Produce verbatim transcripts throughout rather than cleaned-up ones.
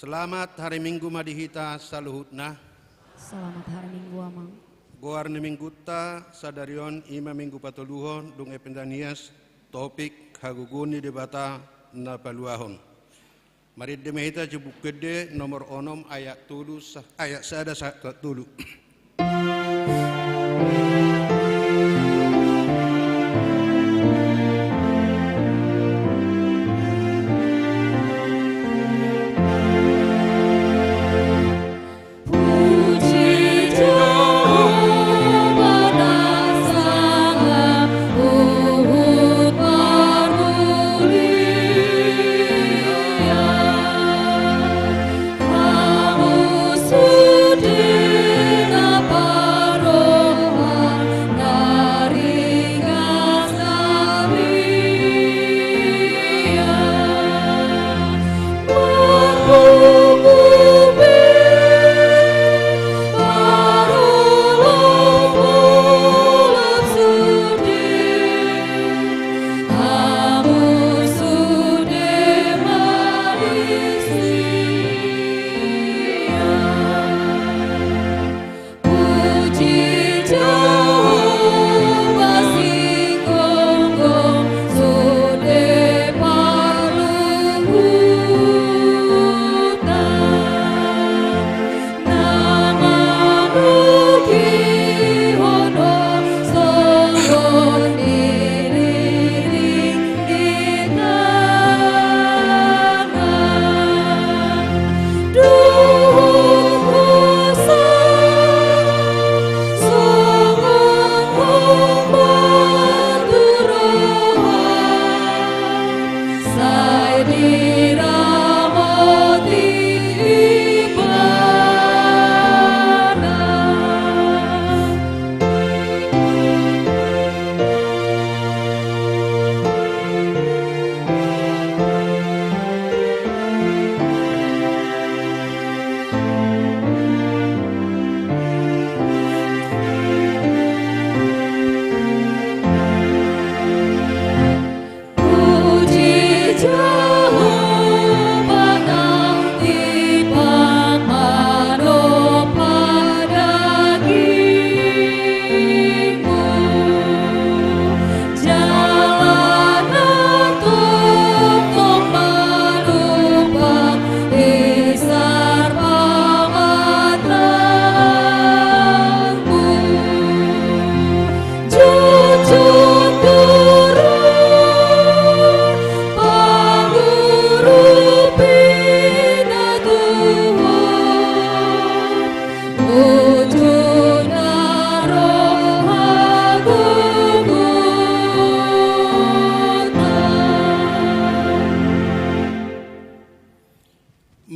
Selamat hari Minggu ma di hita saluhutna. Selamat hari Minggu, Amang. Goar ni Minggunta sadari on i ma Minggu patoluhon, dung Ependanias, topik hagogoon ni Debata na paluahon. Marende ma hita sian Buku Ende nomor onom ayat tolu sa-, ayat sada sahat tu tolu.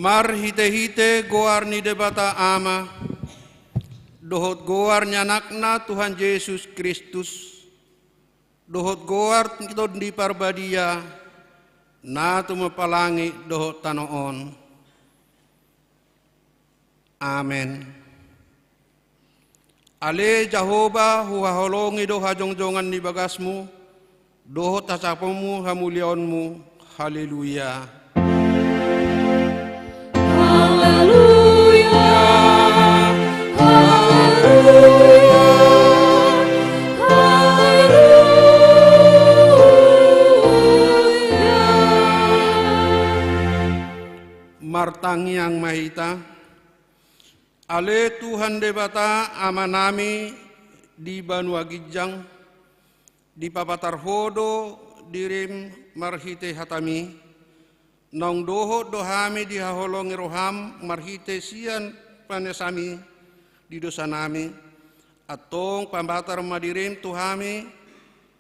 Marhitehite goar ni Debata Ama, dohot goar ni Anakna Tuhan Jesus Kristus, dohot goar ni Tondi Parbadia, na tumompa langit dohot tano on. Amen. Ale Jahowa, huhaholongi do hajongjongan ni bagasmu, dohot hasaponmu hamuliaonmu. Haleluya. Haleluya. Haleluya. Haleluya. Martangiang ma hita. Ale Tuhan Debata Amanami di banua ginjang, dipapatar Ho do dirim marhite hataMi, naung dohot do hami dihaholongi rohaM marhite sian panesami di dosanami, antong papatar ma dirim tu hami,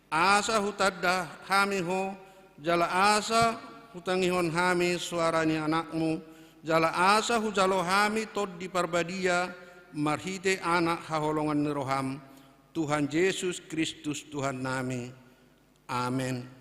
asa hutanda hami Ho, jala asa hutangihon hami soara ni AnakMu, jala asa hujalo hami Tondi Parbadia marhite Anak haholongan ni rohaM, Tuhan Jesus Kristus Tuhannami. Amen.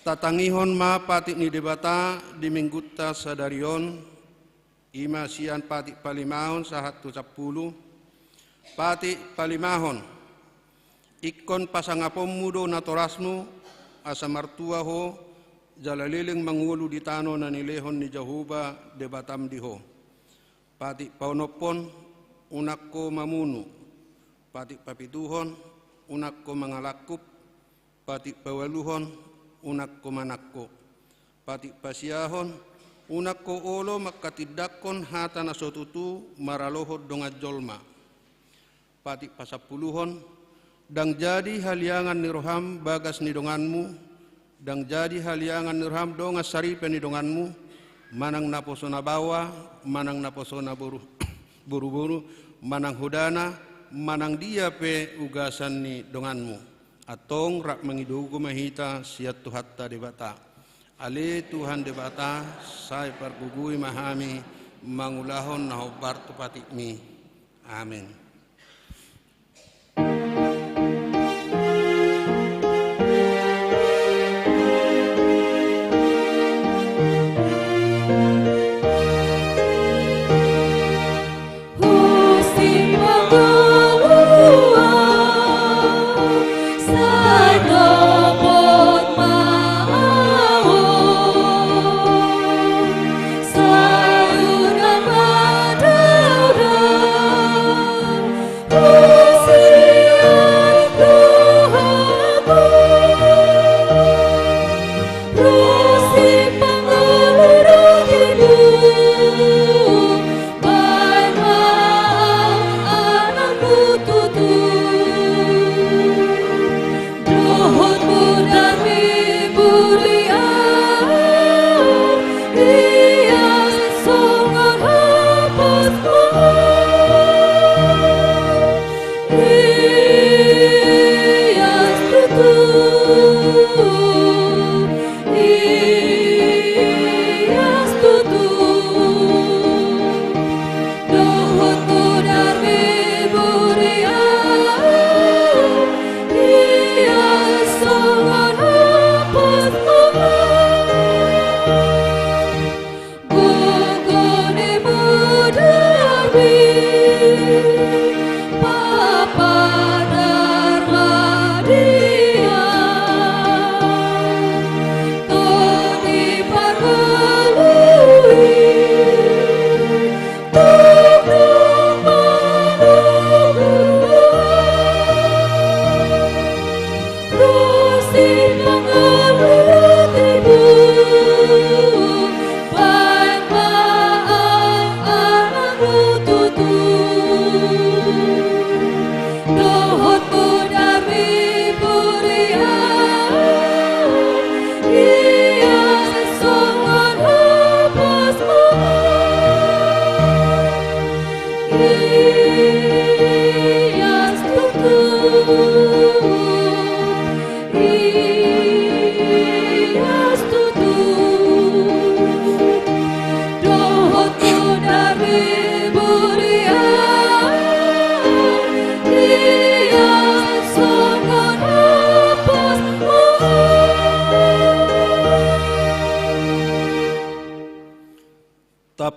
Tatangihon ma patik ni Debata di Minggunta sadari on, i ma sian patik palimahon sahat tu sampulu. Patik palimahon. Ingkon pasangaponmu do natorasmu, asa martua ho, jala leleng mangolu di tano na nilehon ni Jahowa Debatam di ho. Patik paonomhon, unang ho mamunu. Patik papituhon, unang ho mangalangkup. Patik paualuhon, unang ho manangko. Patik pasiahon, unang ho olo mangkatindangkon hata na so tutu maralohon dongan jolma. Patik pasampuluhon, ndang jadi haliangan ni roham bagas ni donganmu, ndang jadi haliangan ni roham dongan saripe ni donganmu, manang naposo na baoa, manang naposo na boru, boruboru, manang hodana, manang dia pe ugasan ni donganmu. Antong rap mangido ugo ma hita sian Tuhanta Debata. Ale Tuhan Debata, sai pargogoi ma hami mangulahon na hombar tu patikmi. Amen.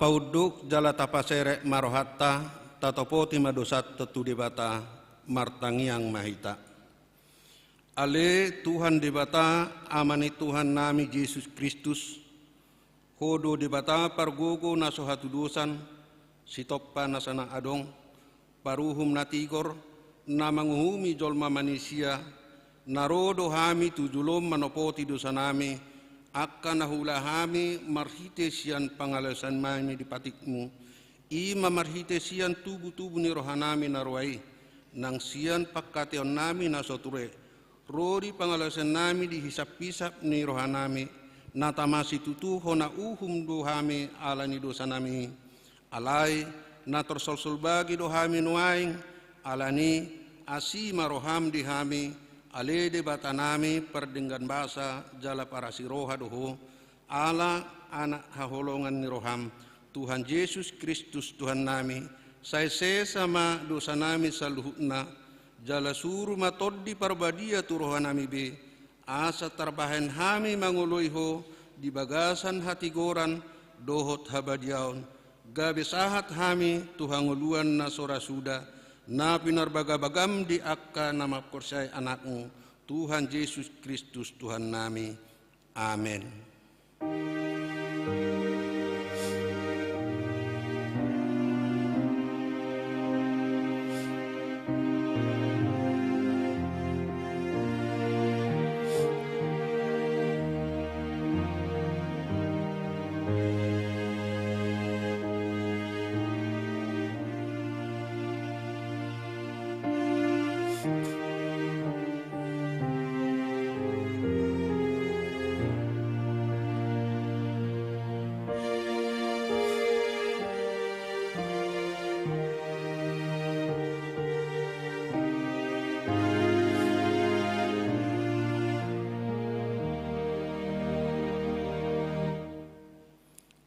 Paunduk jala tapaserep ma rohanta, tatopoti ma dosanta tu Debata, martangiang ma hita. Ale Tuhan Debata, Ama ni Tuhannami Jesus Kristus, Ho do Debata pargogo na so hatudosan, sitompa na sonang adong, paruhum na tigor, na manguhumi jolma manisia, na ro do hami tu jolom manopoti dosanami, angka na huula hami marhite sian pangalaosionami di patikmu, i ma marhite sian tubutubu ni rohanami na roa i, nang sian pangkataionami na so ture, ro di pangalaosionnami di hisaphisap ni rohanami, na tama situtu hona uhum do hami ala ni dosanami i. Alai, na tarsolsol bagi do hami nuaeng, ala ni asi ma roham di hami, ale Debatanami pardenggan basa jala parasiroha do Ho, ala Anak haholongan ni roham, Tuhan Jesus Kristus Tuhannami, sai sesa ma dosanami saluhutna, jala suru ma Tondi Parbadia tu rohanami be, asa tarbahen hami mangoloi Ho di bagasan hatigoran dohot habadiaon, gabe sahat hami tu hangoluan na so ra suda, na pinarbagabagam di angka na mamporsayai Anakmu, Tuhan Jesus Kristus Tuhannami. Amen.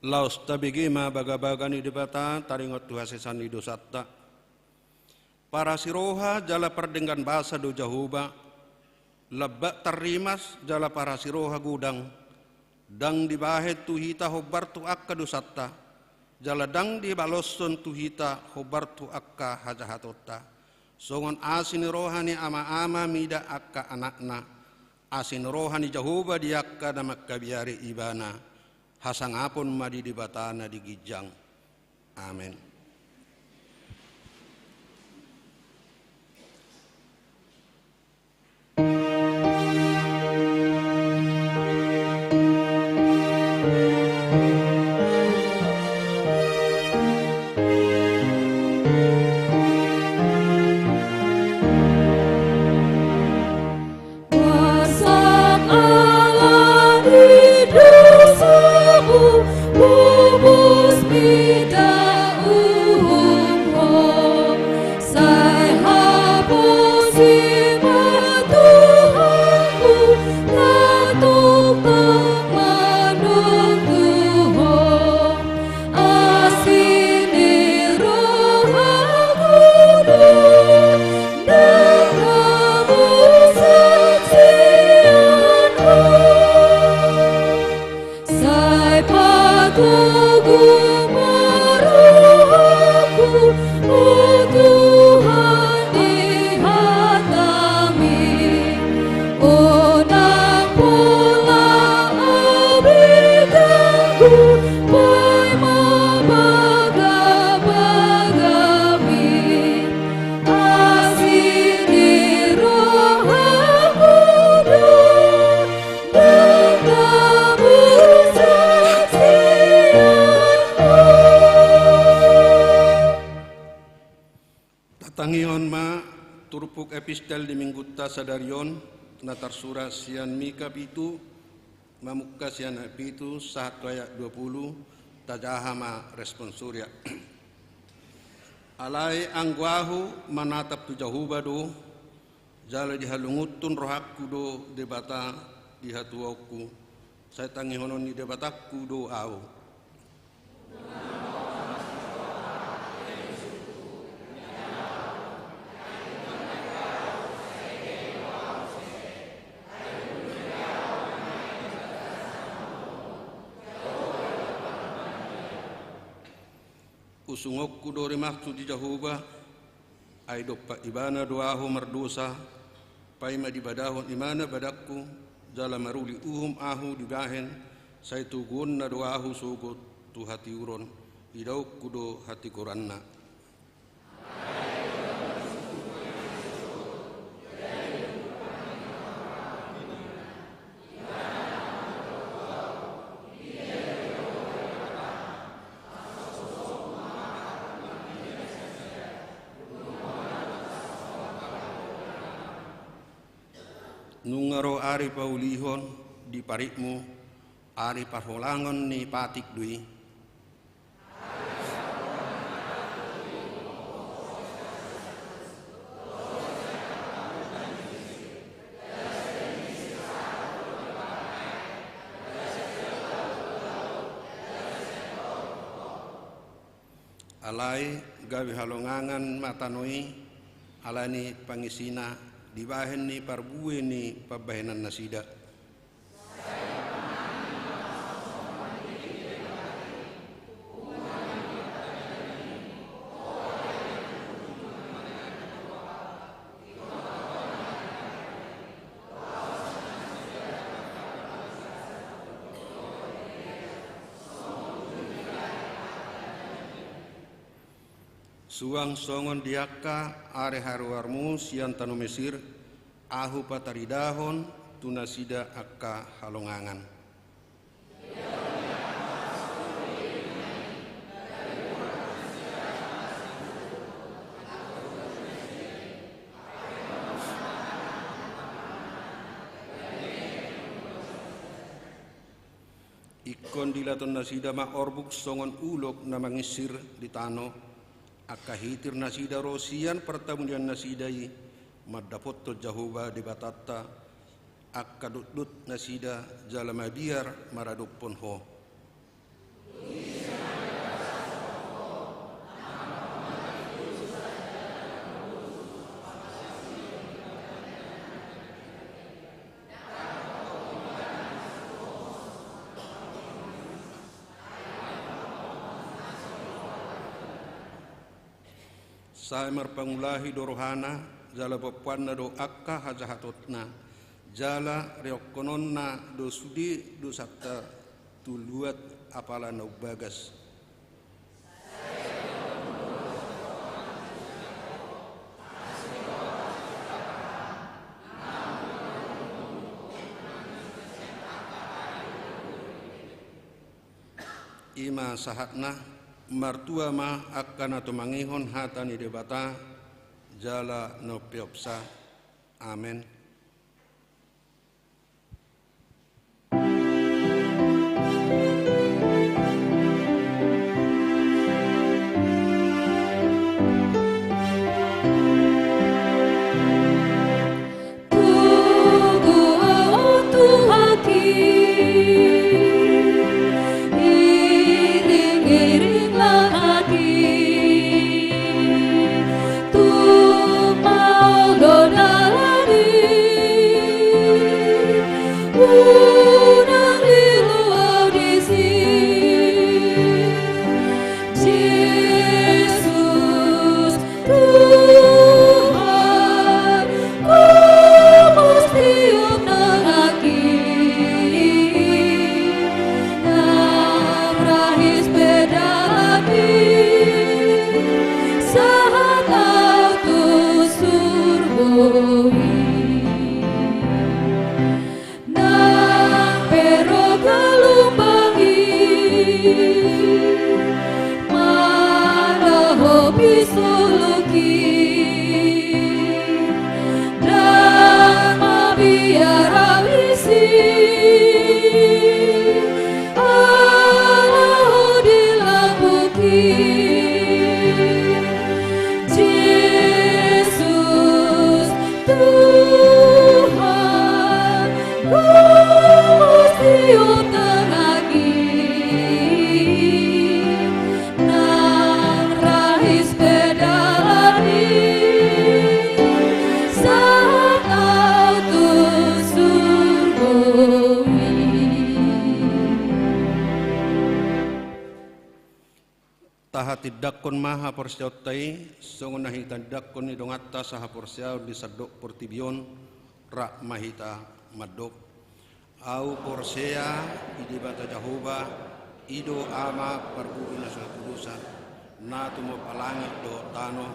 Laos tabege ma bagabaga ni Debata taringot tu hasesaan ni dosanta. Parasiroha jala pardenggan basa do Jahowa, lambak tarrimas jala parasiroha godang, ndang dibahen tu hita hombar tu angka dosanta, jala ndang dibaloshon tu hita hombar tu angka hajahatonta. Songon asi ni roha ni ama-ama mida angka anakna, asi ni roha ni Jahowa di angka na mangkabiari ibana. Hasangapon ma di Debata na di ginjang. Amen. Tatangihon ma turpuk epistel di minggunta sadari on, na tarsurat sian Mika pitu, mamungka sian ayat pitu sahat tu ayat dua pulu, tajaha ma responsorial. Alai anggo ahu manatap tu Jahowa do, jala dihalungunhon rohangku do Debata di hatuaonku, sai tangihonon ni Debatangku do ahu. Tungonku do rimasuk di Jahowa, ai dompak Ibana do ahu mardosa, paima dibadahon Ibana badanku, jala maruli uhum ahu dibahen, sai toguonna do ahu sogot tu hatiuron, idaonku do hatigoranna. Nunga ro ari paulihon di paritmu, ari parholangon ni patik do i. Alai gabe halongangan ma tano i, ala ni pangisina dibahen ni parbue ni pambahenannasida. Suang songon di angka ari haruarmu sian tano Mesir, ahu pataridahon tu nasida angka halongangan. Ingkon dilatonnasida ma orbuk songon ulok na manginsir di tano, angka hitirnasida ro sian partamudiannasida i mandapothon Jahowa Debatanta, angka dotdotnasida jala mabiar maradophon Ho. Sai marpangulahi do rohana, jala pampuanna do angka hajahatonna, jala rionhononna do sude dosanta tu luat apala na umbagas. I ma sahatna, martua ma angka na tumangihon hata ni Debata, jala na umpeopsa. Amen. Togu ahu tu haki, iring-iringlah haki, tung maol do dalan i, unang lilu ahu disi. Jesus, Tuhan, Ho musti unang haki, nang rahis pe dalan i, sahat ahu tu surgo i. Nang pe ro galumbang i mandahopi suluk i, ndang mabiar ahu disi, ala Ho di lambungki. Jesus, Tuhan, Ho musti unang haki, nang rahis pe dalan Tindanghon ma haporseaonta i, songon na tindanghon ni donganta sahaporseaon di sandok portibi on, rap ma hita mandok. Ahu porsea di Debata Jahowa, i do Ama parguru na so hatudosan, na tumompa langit dohot tano.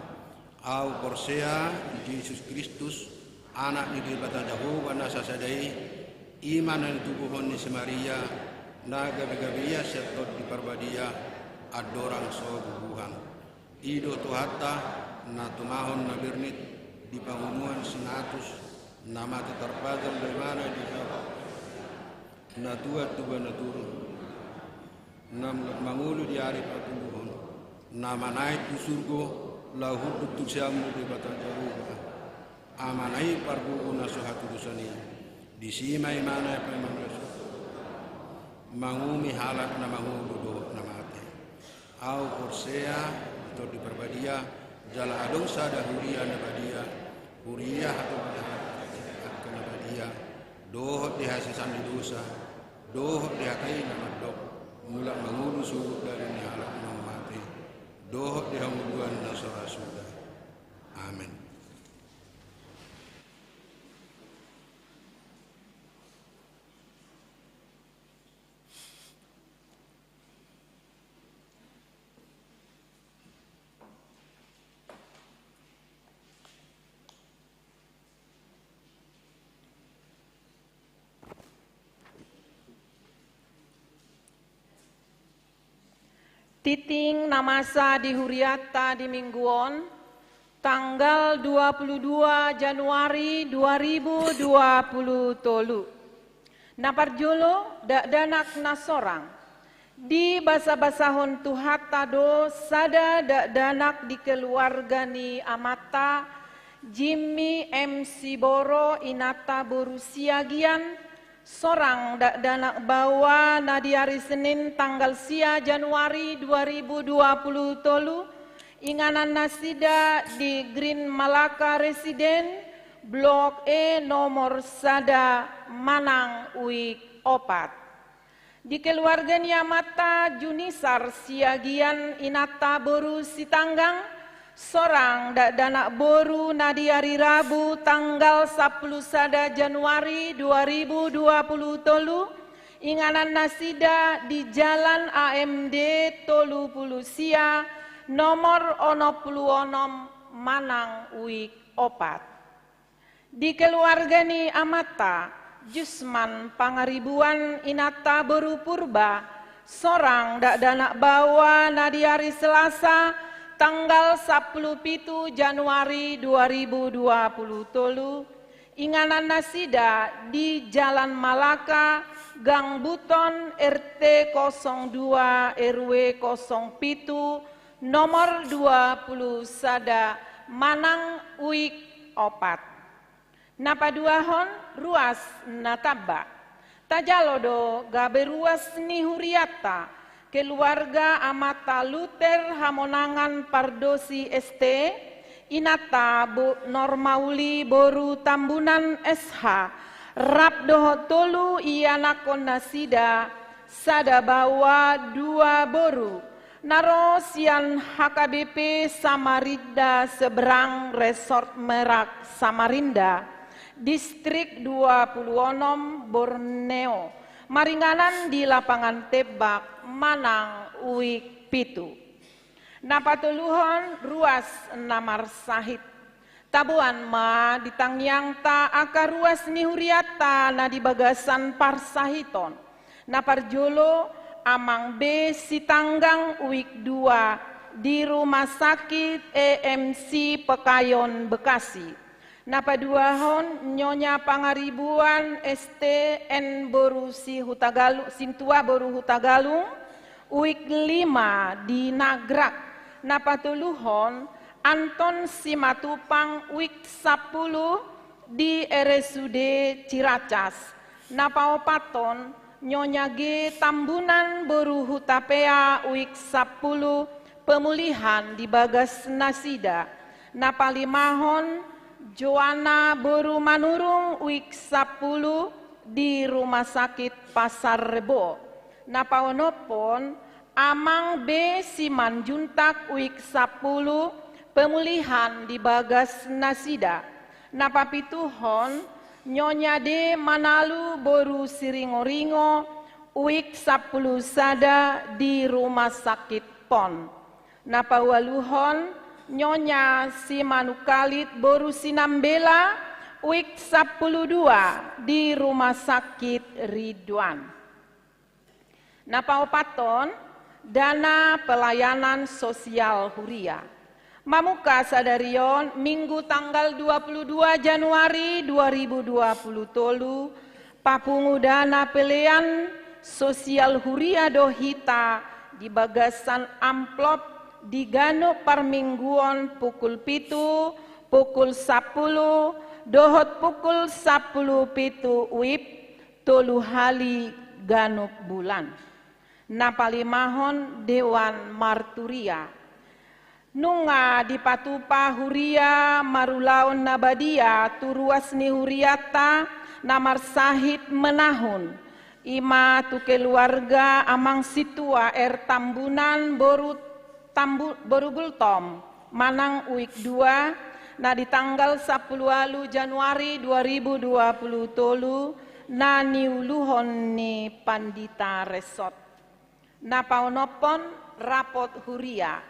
Ahu porsea di Jesus Kristus, Anak ni Debata Jahowa na sasada i, i ma na nitubuhon ni si Maria, na gabe-gabe ia sian Tondi Parbadia, andorang so bubuhan. I do Tuhanta, na tumahon na bernit di pangomoan si Natus, na mate tarpajal do ibana di na tuat tu bana turun, na mulak mangolu di ari patoluhon, na manaek tu surgo, laho hundul tu siamun Debata Jahowa, Amana i parguru na so hatudosan i. Disi ma ibana paima na so manguhumi halak na mangolu dohot na mate. Ahu porsea di Tondi Parbadia, jala adong sada huria na badia, huria hatobahan angka na badia, dohot di hasesaan ni dosa, dohot di hata i na mandok, mulak mangolu sogot dame ni halak na mate, dohot di hangoluan na so ra suda. Amen. Tintin na masa di hurianta di minggu on, tanggal dua puluh dua Januari dua ribu dua puluh tolu. Na parjolo, dakdanak na sorang. Dibasabasahon Tuhanta do sada dakdanak di keluarga ni amanta, Jimmy M Siboro, inanta boru Siagian, sorang dakdanak baoa na di ari Senin tanggal sia Januari dua ribu dua puluh tolu, inganan nasida di Green Malaka Residen, Blok E nomor sada, Manang Uik opat. Di keluarga ni amanta Junisar Siagian inanta boru Sitanggang, sorang dakdanak boru na di ari Rabu tanggal sampulu sada Januari dua ribu dua puluh tolu, inganan nasida di Jalan A M D tolu pulu sia, nomor onom pulu onom, Manang Uik opat. Di keluarga ni amanta, Jusman Pangaribuan inanta boru Purba, sorang dakdanak baoa na di ari Selasa, tanggal sampulu pitu Januari dua ribu dua puluh tolu, inganan nasida di Jalan Malaka, Gang Buton, R T kosong dua, R W kosong pitu, nomor dua pulu sada, Manang Uik opat. Na paduahon, ruas na tamba. Tajalo do gabe ruas ni hurianta, keluarga amanta Luther Hamonangan Pardosi S T, inanta bo-, Normauli boru Tambunan S H, rap dohot tolu ianakhon nasida, sada baoa dua boru, na ro sian H K B P Samarinda Seberang Resort Merak Samarinda, Distrik dua pulu onom Borneo, maringanan di Lapangan Tembak, Manang Uik pitu. Na patoluhon, ruas na marsahit. Taboan ma di tangiangta angka ruas ni hurianta na di bagasan parsahiton. Na parjolo, Amang B Sitanggang, Uik dua, di Rumah Sakit E M C Pekayon, Bekasi. Na paduahon, Nyonya Pangaribuan S T N boru Sihutagalung, Sintua boru Hutagalung, Uik lima, di Nagrak. Na patoluhon, Anton Simatupang, Uik sampulu, di R S U D Ciracas. Na paopathon, Nyonya G Tambunan boru Hutapea, Uik sampulu, pemulihan di bagas nasida. Na palimahon, Joana boru Manurung, Uik sampulu, di Rumah Sakit Pasar Rebo. Na paonomhon, Amang B Simanjuntak, uik sampulu, pemulihan di bagas nasida. Na papituhon, Nyonya D Manalu boru Siringoringo, uik sampulu sada, di rumah sakit pon. Na paualuhon, Nyonya Simanungkalit boru Sinambela, uik sampulu dua, di rumah sakit Ridwan. Na paopathon, dana pelayanan sosial huria. Mamungka sadari on, Minggu tanggal dua puluh dua Januari dua ribu dua puluh tolu, papungu dana pelean sosial huria do hita di bagasan amplop di ganup parmingguon pukul pitu, pukul sampulu, dohot pukul sampulu pitu wib, tolu hali ganup bulan. Na palimahon, Dewan Marturia. Nunga dipatupa huria marulaon na badia tu ruas ni hurianta na marsahit menahun, i ma tu keluarga Amang Sintua R Tambunan boru Tambu-, boru Gultom, manang uik dua, na di tanggal sampulu ualu Januari dua ribu dua puluh tolu, na niuluhon ni Pandita Resot. Na paonomhon, rapot huria.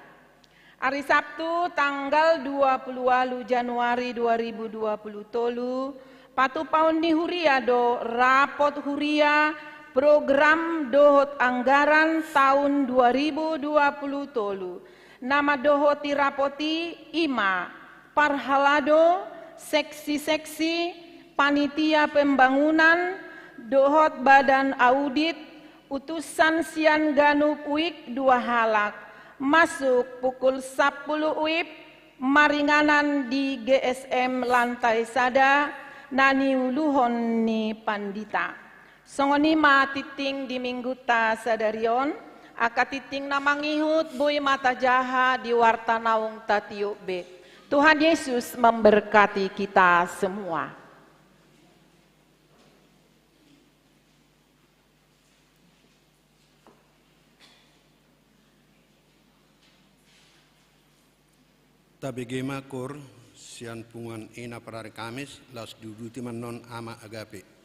Ari Sabtu tanggal dua puluh ualu Januari dua ribu dua puluh tolu, patupaon ni huria do rapot huria program dohot anggaran taon dua ribu dua puluh tolu. Na mandohoti rapot i, i ma parhalado, seksi-seksi, panitia pembangunan, dohot badan audit, utusan sian ganup uik dua halak, masuk pukul sampulu wib, maringanan di G S M lantai sada, na niuluhon ni Pandita. Songon i ma tingting di Minggunta sadari on, angka tingting na mangihut boi ma tajaha di warta naung tatiop be. Tuhan Yesus memberkati kita semua. Tabege ma koor sian punguan i na parari Kamis, laos diuduti ma annon Ama Agape.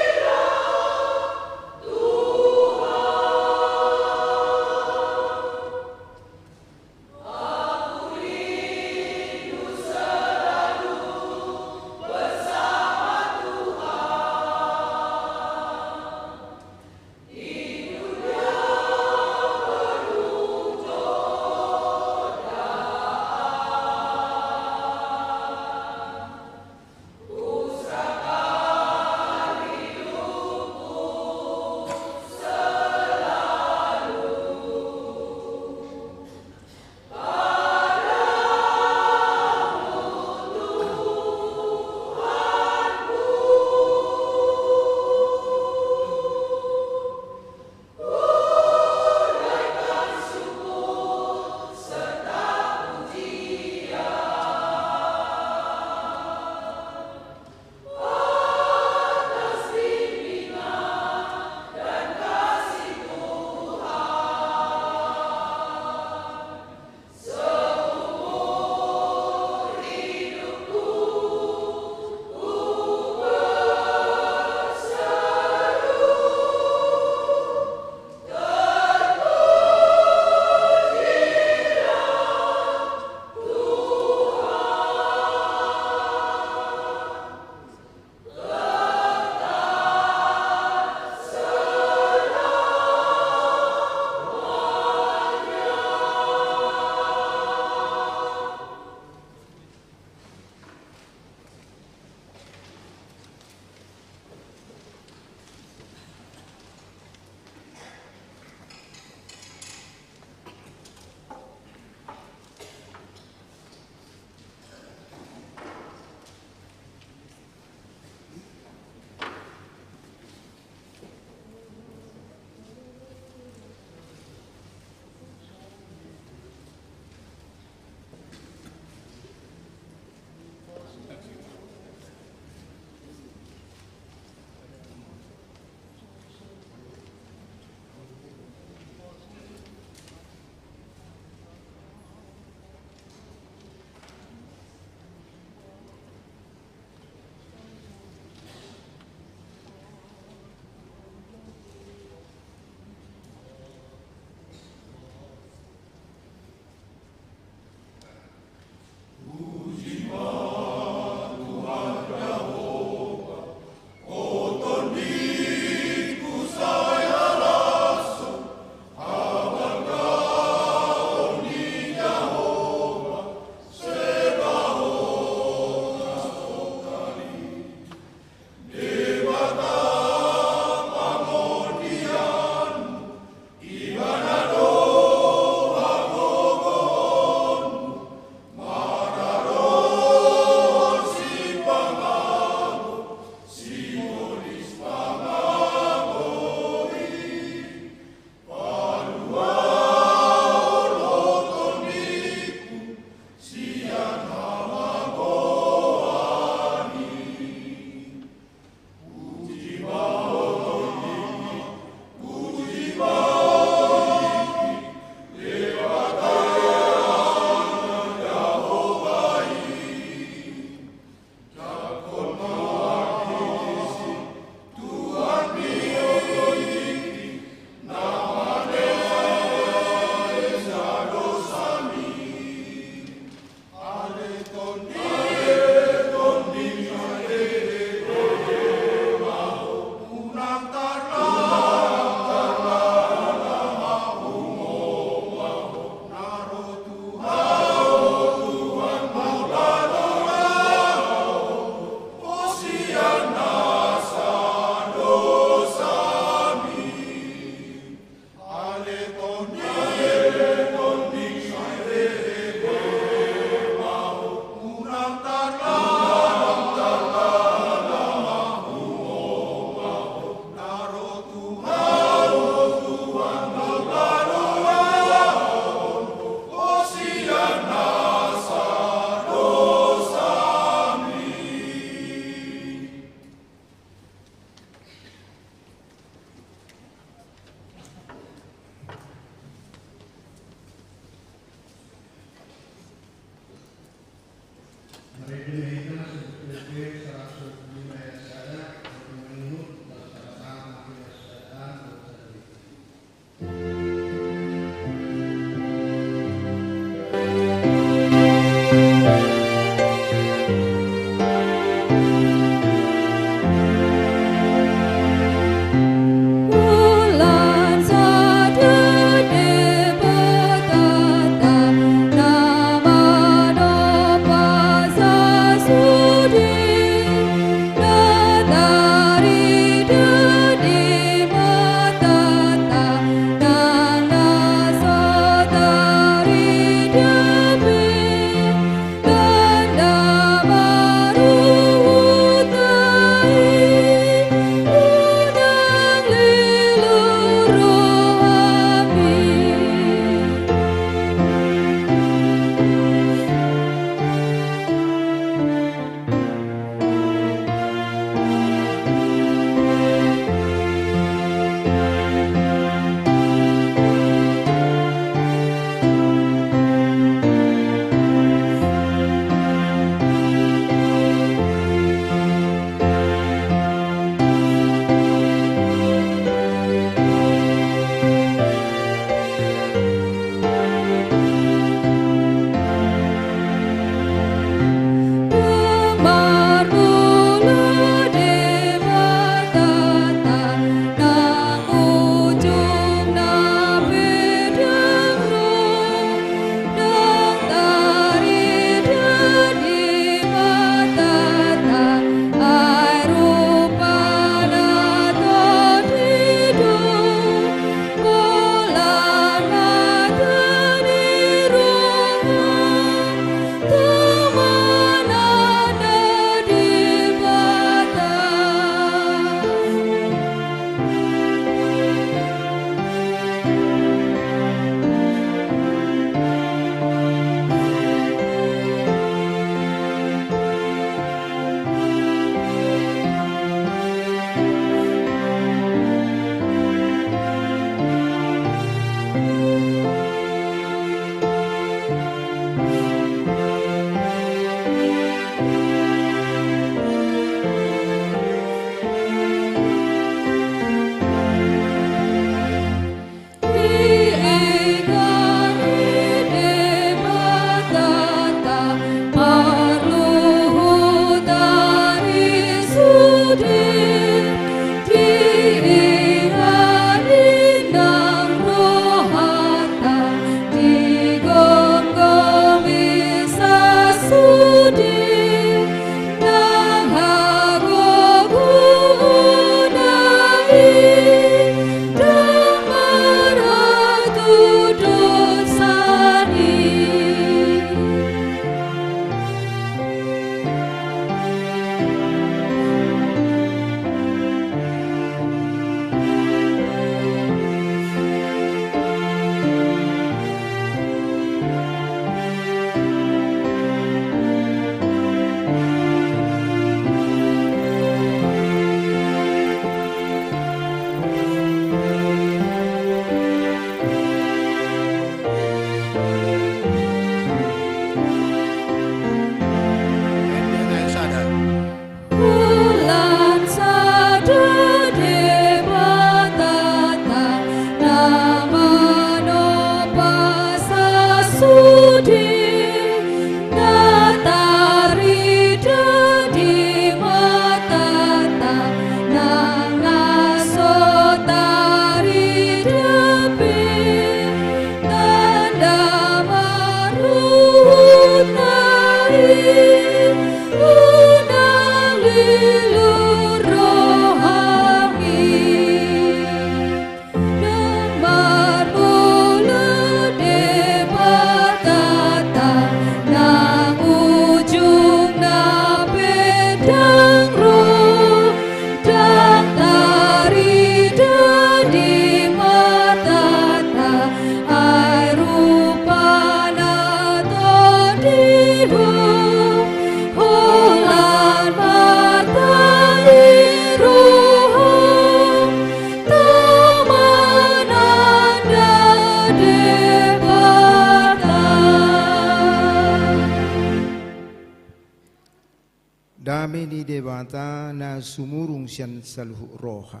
Dame ni Debata na sumurung sian saluhut roha,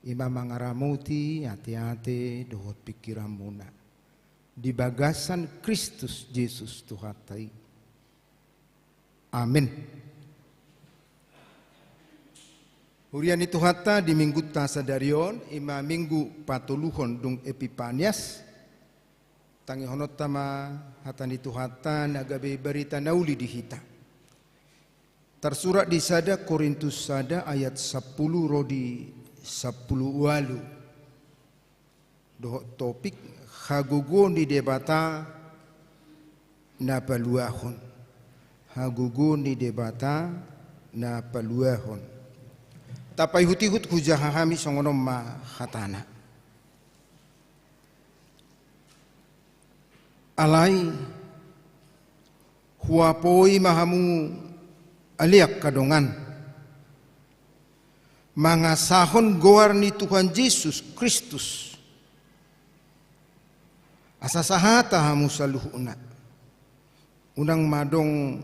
i ma mangaramoti ateate dohot pingkiranmuna di bagasan Kristus Jesus Tuhanta i. Amen. Huria ni Tuhanta, di Minggunta sadari on, i ma Minggu patoluhon dung Epipanias, tangihononta ma hata ni Tuhanta na gabe barita na uli di hita. Tarsurat di sada Korintus sada ayat sampulu ro di sampulu ualu. Dohot topik, hagogoon ni Debata na paluahon. Hagogoon ni Debata na paluahon. Tapaihut-ihut hujaha hami, songon on ma hatana. Alai, huapoi ma hamu, ale angka dongan, mangasahon goar ni Tuhan Jesus Kristus, asa sahata hamu saluhutna. Unang ma adong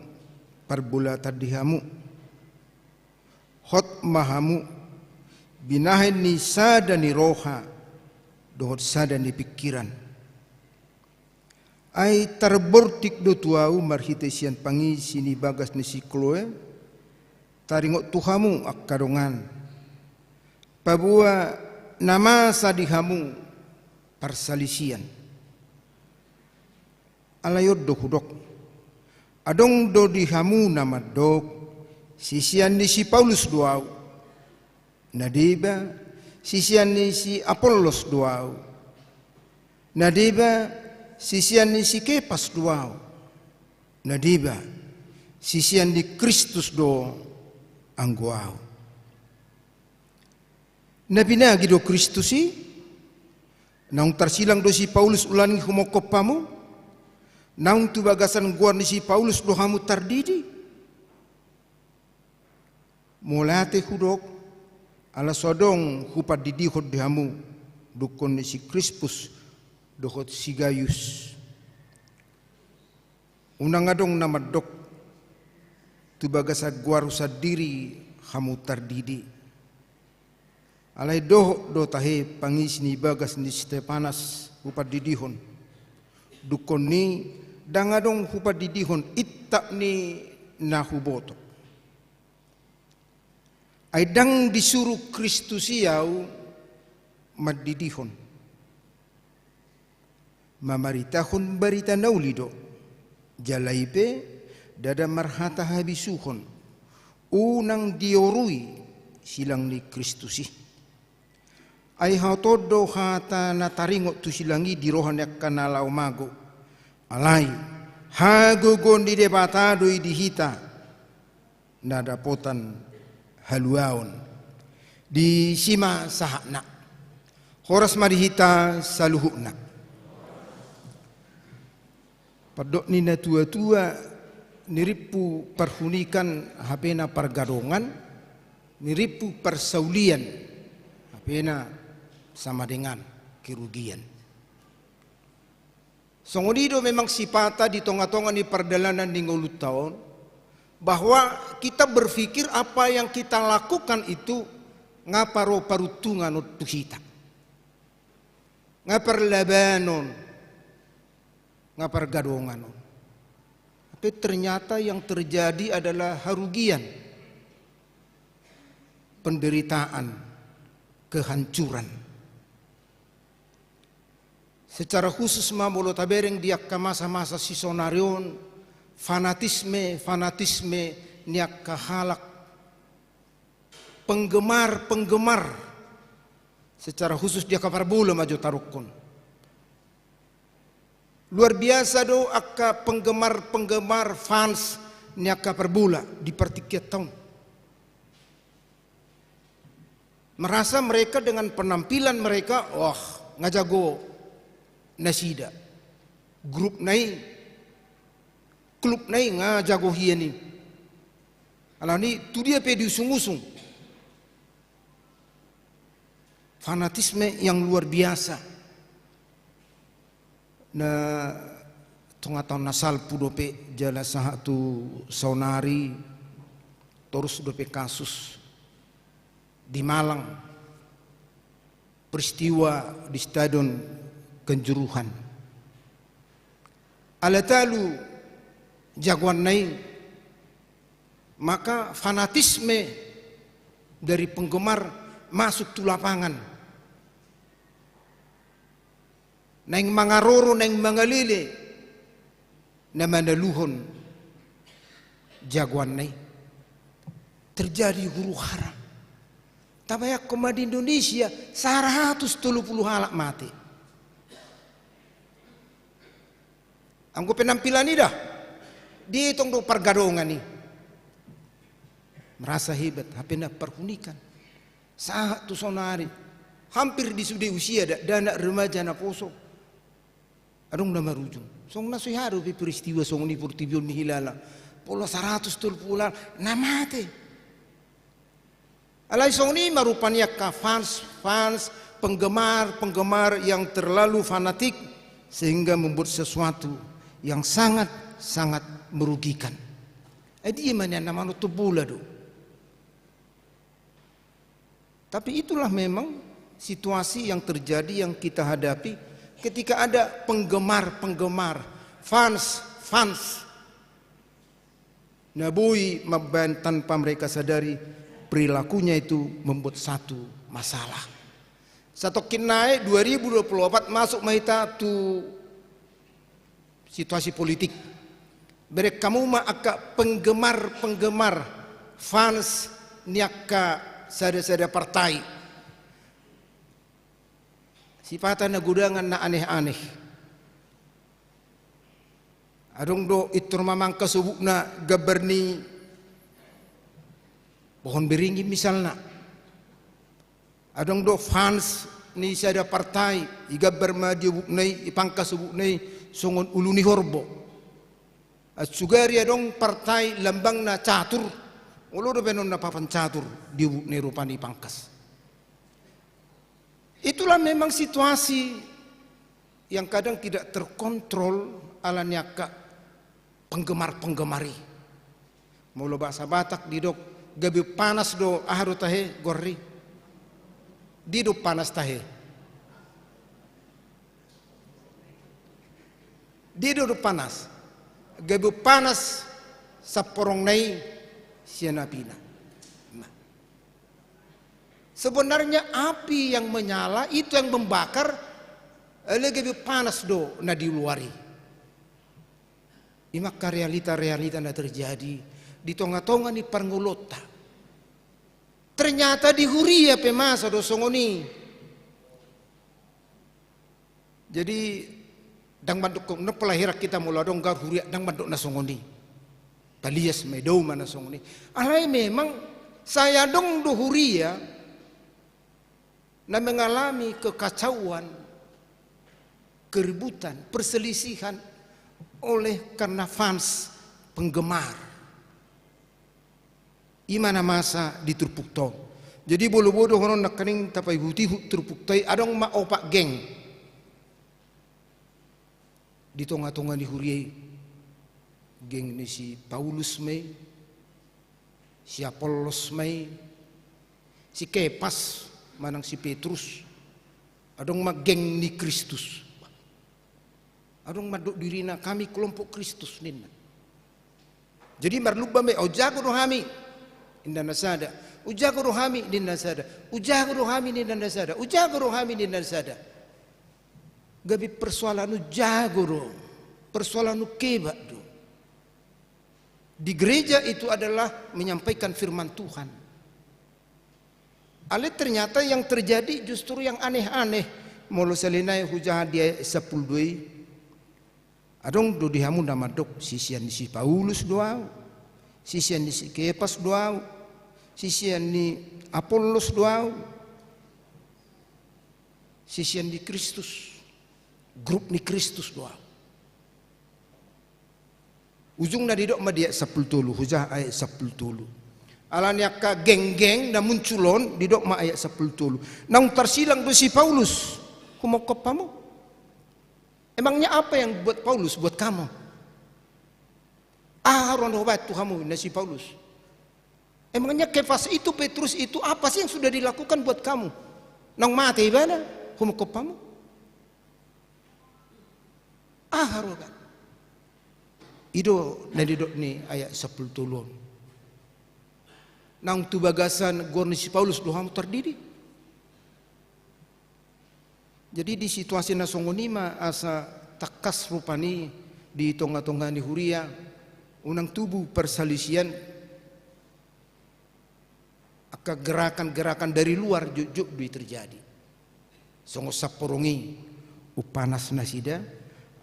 parbolatan di hamu. Hot ma hamu, binahen ni sada ni roha dohot sada ni pingkiran. Ai tarbortik do tu ahu marhite sian pangisi ni bagas ni si Kloe, taringot tu hamu angka dongan, paboa na masa di hamu parsalisian. Alai on do hudok, adong do di hamu na mandok, sisean ni si Paulus do ahu. Na deba, sisean ni si Apollos do ahu. Na deba, sisean ni si Kepas do ahu. Na deba, sisean ni Kristus do anggo ahu. Na binagi do Kristus i? Naung tarsilang do si Paulus ulaning humongkop hamu? Naung tu bagasan goar ni si Paulus do hamu tardidi? Mauliate hudok, ala so adong hupandidihon di hamu dungkon ni si Krispus dohot si Gayus. Unang adong na mandok, tu bagasan goarhu sandiri hamu tardidi. Alai dohot do tahe pangisi ni bagas ni Stepanas hupandidihon. Dungkon ni, ndang adong hupandidihon intap ni na huboto. Ai ndang disuru Kristus i ahu mandidihon. Mamaritahon barita na uli do, jala i pe ndada marhata habisuhon, unang diorui silang ni Kristus i. Ai hot on do hata na taringot tu silang i di roha ni angka na laho mago. Alai, hagogoon ni Debata do i di hita, na dapotan haluaon. Disi ma sahatna. Horas ma di hita saluhutna. Pandok ni na tua-tua, nirimpu parhunikan hape na pargadongan, nirimpu parsaulian hape na sama dengan kerugian. Songon i do memang sipata di tonga-tonga ni pardalanan ni ngolunta on, bahwa kita berpikir apa yang kita lakukan itu nga paro paruntungan on tu hita. Nga parlabanon, nga pargadongan on. Tapi ternyata yang terjadi adalah harugian, penderitaan, kehancuran. Secara khusus ma molo tabereng di angka masa-masa si saonari on, fanatisme, fanatisme ni angka halak, penggemar, penggemar, secara khusus di angka parbola ma jo tarukkon. Luar biasa do angka penggemar, penggemar, fans ni angka parbola di partingkian taon. Merasa mereka dengan penampilan mereka, wah, nga jago nasida. Grup na i, klub na i nga jago hian i. Alani tu dia pe diusung-usung. Fanatisme yang luar biasa. Na tonga taon na salpu dope jala sahat tu saonari, Torus dope kasus di Malang, peristiwa di Stadion Kanjuruhan. Ala talu jagoanna i, maka fanatisme dari penggemar masuk tu lapangan. Naeng mangaroro, naeng mangalele na manaluhon jagoanna i. Terjadi huru-hara. Tabayangkon ma, di Indonesia saratus tolu pulu halak mate. Anggo penampilan i da, dietong do pargadongan i. Merasa hebat, hape na parhunikan. Sahat tu saonari, hampir di sude usia da, anak remaja naposo. Adong na marujung. Songon na so hea dope peristiwa songon i portibi on nihilala. Pola saratus tolu pulu na mate. Alai songon i ma rupani angka fans, fans, penggemar, penggemar yang terlalu fanatik sehingga membuat sesuatu yang sangat, sangat merugikan. Ai dia ma nian na manonton bola do. Tapi itulah memang situasi yang terjadi, yang kita hadapi ketika ada penggemar-penggemar, fans-fans na boi mambaen tanpa mereka sadari perilakunya itu membuat satu masalah. Satongkin nai dua ribu dua puluh empat masuk ma hita tu situasi politik. Bereng hamu ma angka penggemar-penggemar, fans ni angka sada-sada partai. Sipata na godangan na aneh-aneh. Adong do pintor mamangkas obukna gambar ni pohon beringin misalna. Adong do fans ni sada partai, igambar ma di obukna i, ipangkas obukna i songon ulu ni horbo. Sugari adong partai lambangna catur, olo do baenonna papan catur di obukna i rupani ipangkas. Itulah memang situasi yang kadang tidak terkontrol ala ni angka penggemar-penggemar i. Molo bahasa Batak didok, gabe panas do, aha do tahe, goar i? Dia do panas tahe? Dia do panas? Gabe panas samporongna i sian apina. Nah. Sebenarnya api yang menyala itu yang membakar, eh, gabe panas do na di luar i. I ma angka realita-realita na terjadi di tonga-tonga ni parngoluonta. Ternyata di huria pe masa do songon i. Jadi, ndang mandok, ndang pola heran hita molo adong gaor huria, ndang mandok na songon i. Talias ma i, dao ma na songon i. Alai memang sai adong do huria na mengalami kekacauan, keributan, perselisihan oleh karena fans, penggemar. I ma na masa di turpukta on. Jadi, molo boha dohonon nangkaning tapaihut-ihut turpukta i, adong ma opat geng di tonga-tonga ni huria i. Geng ni si Paulus ma i, si Apollos ma i, si Kepas manang si Petrus. Adong ma geng ni Kristus. Adong mandok dirina, "Kami kelompok Kristus," ninna. Jadi marlumba ma i, "Hujago do hami," ninna na sada. "Hujago do hami," ninna na sada. "Hujago do hami," ninna na sada. "Hujago do hami," ninna na sada. Gabe persoalan hujago do, persoalan hukebak do. Di gereja itu adalah menyampaikan firman Tuhan. Alai ternyata yang terjadi justru yang aneh-aneh. Molo sahali nai hujaha di ayat sampulu dua i, adong do di hamu na mandok, "Sisean ni si Paulus do ahu, sisean ni si Kepas do ahu, sisean ni Apollos do ahu, sisean ni Kristus, grup ni Kristus do ahu." Ujungna didok ma di ayat sampulu tolu, hujaha ayat sampulu tolu. Ala ni angka geng-geng na muncul on, didok ma ayat sampulu tolu. Naung tarsilang do si Paulus, humongkop hamu. Emangnya apa yang buat Paulus buat kamu? Aha ruang do hubaen tu hamu, ninna si Paulus. Emangnya Kefas itu, Petrus itu, apa sih yang sudah dilakukan buat kamu? Naung mate ibana, humophop hamu? Aha roha? I do na nidok ni ayat sampulu tolu on. Naung tu bagasan goar ni si Paulus do hamu tardidi. Jadi di situasi na songon i ma asa tangkas rupani di tonga-tonga ni huria, unang tubu parsalisian, angka gerakan-gerakan dari luar jotjot do i terjadi. Songon samporong i, umpanas nasida,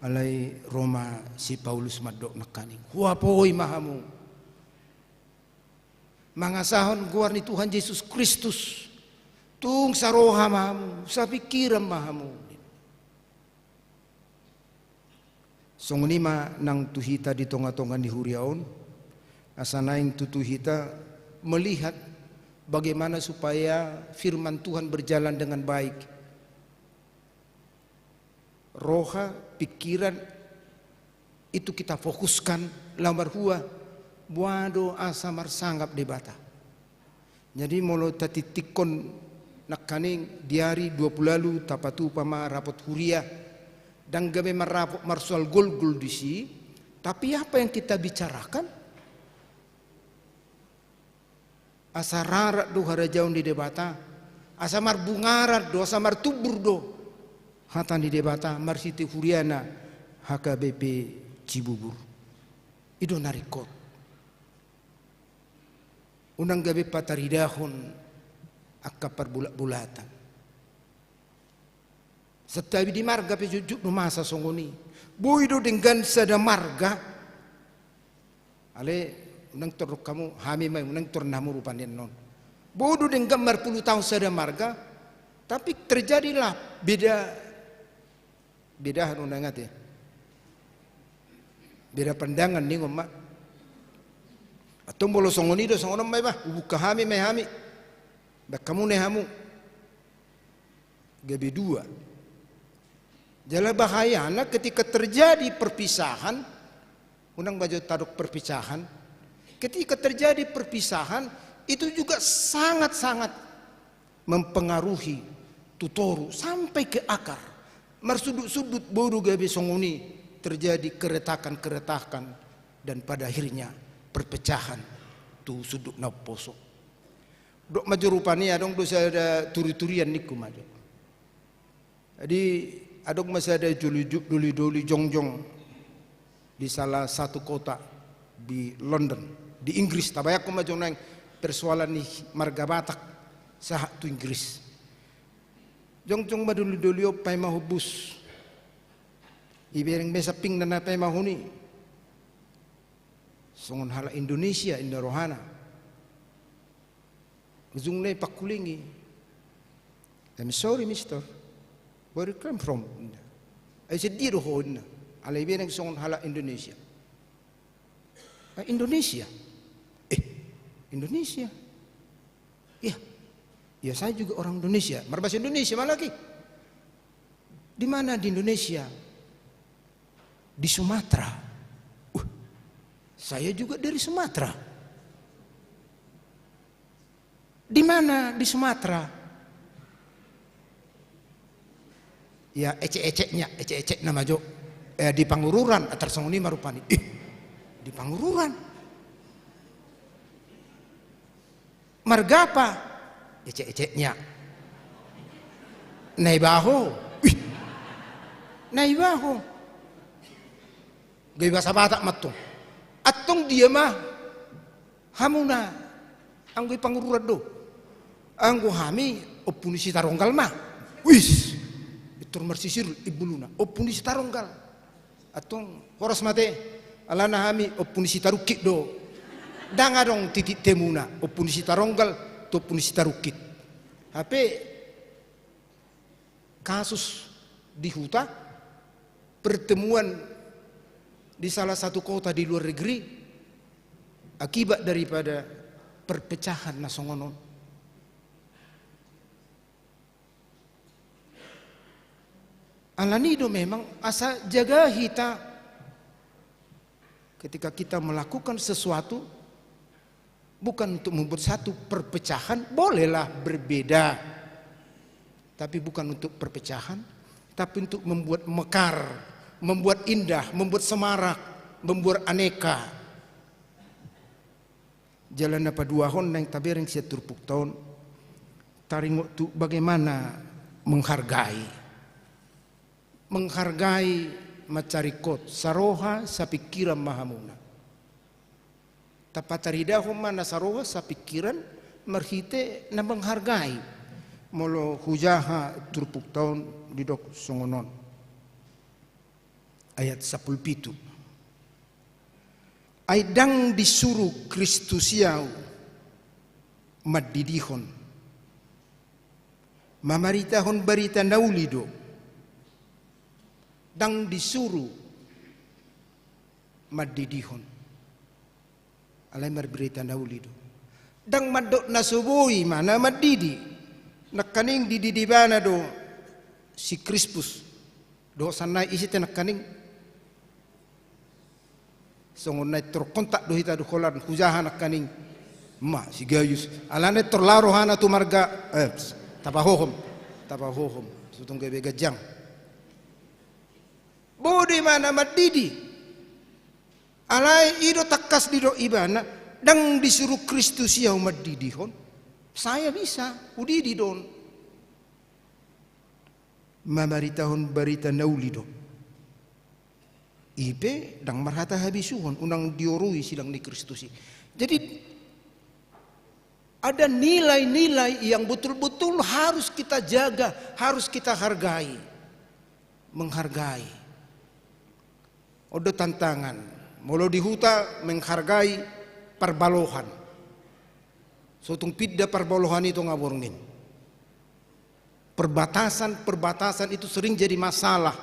alai ro ma si Paulus mandok nangkaning, huapoi ma hamu mangasahon goar ni Tuhan Jesus Kristus. Tung saroha ma hamu, sapingkiran ma hamu. Songon i ma nang tu hita di tonga-tonga ni huria on, asa naeng tutu hita melihat bagaimana supaya firman Tuhan berjalan dengan baik. Roha, pikiran, itu kita fokuskan, laho marhua, boha do asa marsangap Debata. Jadi molo tatingtingkon nangkaning di ari dua pulu ualu tapatupa ma rapot huria, ndang gabe marrapot marsoal golgol disi, tapi apa yang kita bicarakan? Asa rarat do harajaon ni Debata, asa marbungaran do, asa martumbur do hata ni Debata marhite huriana H K B P Cibubur. I do na ringkot. Unang gabe pataridahon angka parbulat-bulatan. Santabi di marga pe jotjot do masa songon i. Boi do denggan sada marga. Ale, unang tordok hamu, hami ma, unang tordok hamu rupani annon. Boi do denggan marpulu taon sada marga, tapi terjadilah beda, beda anu na ingat ya. Beda pandangan ningon ma. Antong molo songon i do, songon on ma i bah, hubuka hami ma i hami. Baen hamu na i hamu. Gabe dua. Jala bahayana ketika terjadi perpisahan, unang bajo tadok perpisahan, ketika terjadi perpisahan, itu juga sangat-sangat mempengaruhi tu toru sampai ke akar. Marsundut-sundut boi do gabe songon i, terjadi keretakan-keretakan, dan pada akhirnya perpecahan tu sundut na umposo. Dok ma jo rupani, adong do sada turi-turian ningku ma jo. Jadi adong ma sada joli-, doli-doli jongjong di salah satu kota di London, di Inggris. Tabayangkon ma jo naeng persoalan ni marga Batak sahat tu Inggris. Jongjong ma doli-doli on, paima hombus. Ibereng be sampingna na paimahon i. Songon halak Indonesia inna rohana. Ujungna i pangkulingi. "I'm sorry, mister. Where you come from?" ninna. "Ai sian dia do ho?" ninna. Alai ibereng songon halak Indonesia. "Ah, Indonesia." "Eh, Indonesia?" "Iya. Iya, saya juga orang Indonesia." Marbahasa Indonesia ma lagi. "Di mana di Indonesia?" "Di Sumatera." "Uh, saya juga dari Sumatera." "Di mana di Sumatera?" "Ya, ecek-eceknya, ecek-ecekna ma jo." "Eh, di Pangururan." Atar songon i ma rupani. "Ih, di Pangururan? Marga apa?" "Ecek-eceknya." "Naibaho?" "Ih, Naibaho." Gabe bahasa Batak ma antong. "Antong dia ma hamuna?" "Anggo i Pangururan do." "Anggo hami Ompu ni Sitaronggal ma." Wis. Pintor marsisir imbuluna. "Ompu ni Sitaronggal." "Antong horas ma ate, alana hami Ompu ni Sitarungkit do." "Ndang adong titik temuna Ompu ni Sitaronggal tu Ompu ni Sitarungkit." Hape kasus di huta, pertemuan di salah satu kota di luar negeri, akibat daripada perpecahan na songon on. Alani do memang asa jaga hita ketika kita melakukan sesuatu, Bukan untuk membuat satu perpecahan, bolehlah berbeda. Tapi bukan untuk perpecahan, tapi untuk membuat mekar, membuat indah, membuat semarak, membuat aneka. Jala na paduahon naeng tabereng sian turpukta on, taringot tu bagaimana menghargai. Menghargai, mansai ringkot, saroha, sapingkiran ma hamuna. Tapataridahon ma na saroha, sapingkiran, marhite na menghargai. Molo hujaha turpukta on didok songon on. Ayat sampulu pitu. Ai ndang disuru Kristus i ahu mandidihon. Mamaritahon barita na uli do. Ndang disuru mandidihon. Alai marbarita na uli do. Ndang mandok na so boi ma na mandidi. Nangkaning dididi ibana do si Krispus. Dohot sannari ise te nangkaning. Songon na intor kontak do hita do holan hujaha nangkaning. Ma, si Gayus. Alana intor laho rohana tu marga, eh, tapahohom. Tapahohom. Sotung gabe ganjang. Boi do ibana mandidi. Alai i do tangkas didok ibana, ndang disuru Kristus i ahu mandidihon. Saya bisa, hudidi do on. Mamaritahon barita na uli do. I pe ndang marhata habisuhon, unang diorui silang ni Kristus i. Jadi, ada nilai-nilai yang betul-betul harus kita jaga, harus kita hargai. Menghargai. On do tantangan. Molo di huta menghargai parbalohan. Sotung pinda parbalohan i tu nga borngin. Perbatasan-perbatasan itu sering jadi masalah.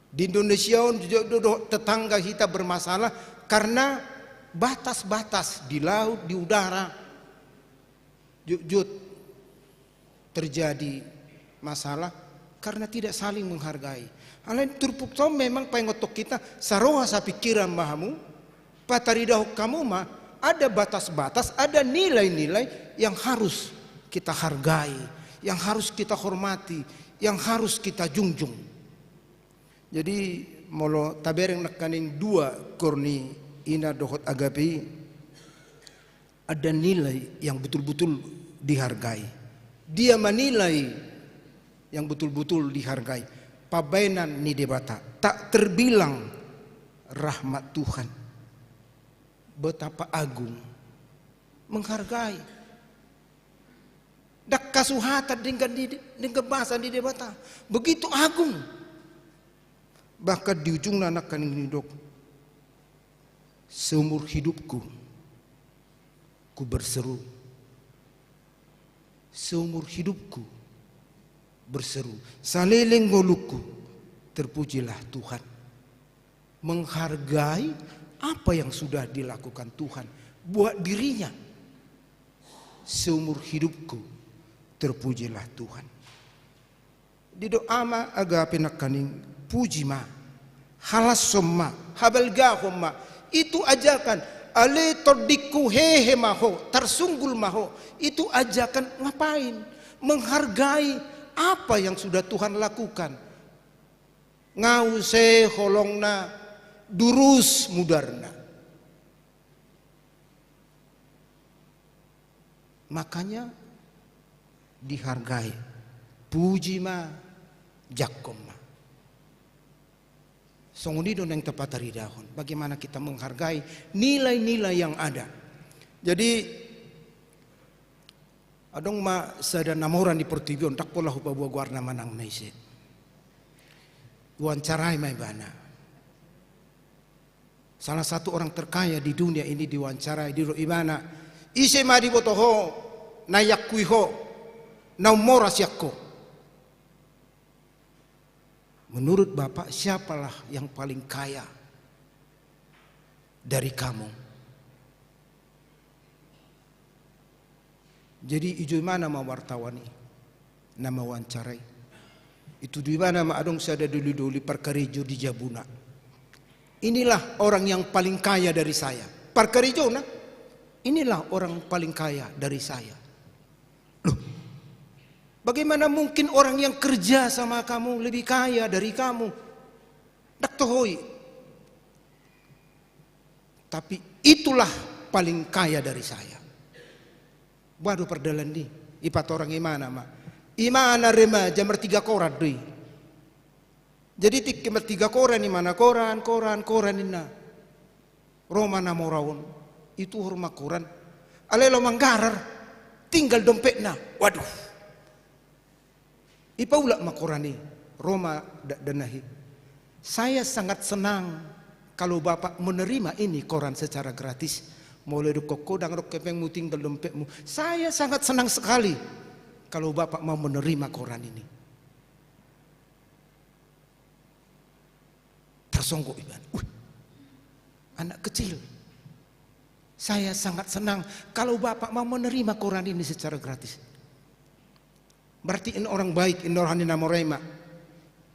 Di Indonesia on juga do, do tetangga kita bermasalah karena batas-batas di laut, di udara. Jotjot terjadi masalah karena tidak saling menghargai. Alai turpukta on memang paingothon hita, saroha sapingkiran ma hamu, pataridahon hamu ma, ada batas-batas, ada nilai-nilai yang harus kita hargai, yang harus kita hormati, yang harus kita junjung. Jadi, molo tabereng nangkaning dua Korniana dohot Agape i, ada nilai yang betul-betul dihargai. Dia menilai yang betul-betul dihargai. Pambaenan ni Debata. Tak terbilang rahmat Tuhan. Betapa agung. Menghargai. Ndang hasuhatan denggan ni, denggan basa ni Debata. Begitu agung. Bahkan di ujungna nangkaning didok. Seumur hidupku, ku berseru. Seumur hidupku, berseru. Saleleng ngolungku, terpujilah Tuhan. Menghargai apa yang sudah dilakukan Tuhan buat dirinya. Seumur hidupku, terpujilah Tuhan. Didok ama Agape nangkaning, puji ma, halashon ma, habalgahon ma. Itu ajakan, ale tondingku hehe ma ho, tarsunggul ma ho. Itu ajakan ngapain? Menghargai apa yang sudah Tuhan lakukan. Nga use holongna, durus mudarna. Makanya dihargai, puji ma, jangkon ma. Songon i do naeng tapataridahon, bagaimana kita menghargai nilai-nilai yang ada. Jadi, adong ma sada na mora di portibi on, ndang pola hupaboa goarna manang na ise. Wawancarai ma ibana. Salah satu orang terkaya di dunia ini diwawancarai, didok ibana, ise ma diboto ho, na iakui ho, na ummora sian ho. Menurut Bapak, siapalah yang paling kaya dari kamu? Jadi, ijou ibana ma wartawan i, na mawawancarai. Itudu ibana ma adong sada doli-doli parkarejo di jabuna. Inilah orang yang paling kaya dari saya. Parkarejona. Inilah orang paling kaya dari saya. Loh, bagaimana mungkin orang yang kerja sama kamu lebih kaya dari kamu? Dang toho i. Tapi itulah paling kaya dari saya. Boha do pardalan ni i? Ipatorang imana ma. Imana remaja martiga koran do i. Jadi tingki martiga koran imana, koran, koran, koran ninna. Ro ma na mora on, ituhor ma koran. Alai laho manggarar, tinggal dompetna. Waduh. Ipaulak ma koran i, ro ma dakdanak i. Saya sangat senang kalau Bapak menerima ini koran secara gratis. Molo didok ho, dang adong hepengmu, tinggal dompetmu. Saya sangat senang sekali kalau Bapak mau menerima koran ini. Tarsonggot ibana. Wih, anak kecil. Saya sangat senang kalau Bapak mau menerima koran ini secara gratis. Berarti ini orang baik, ini roha ni na mora i ma.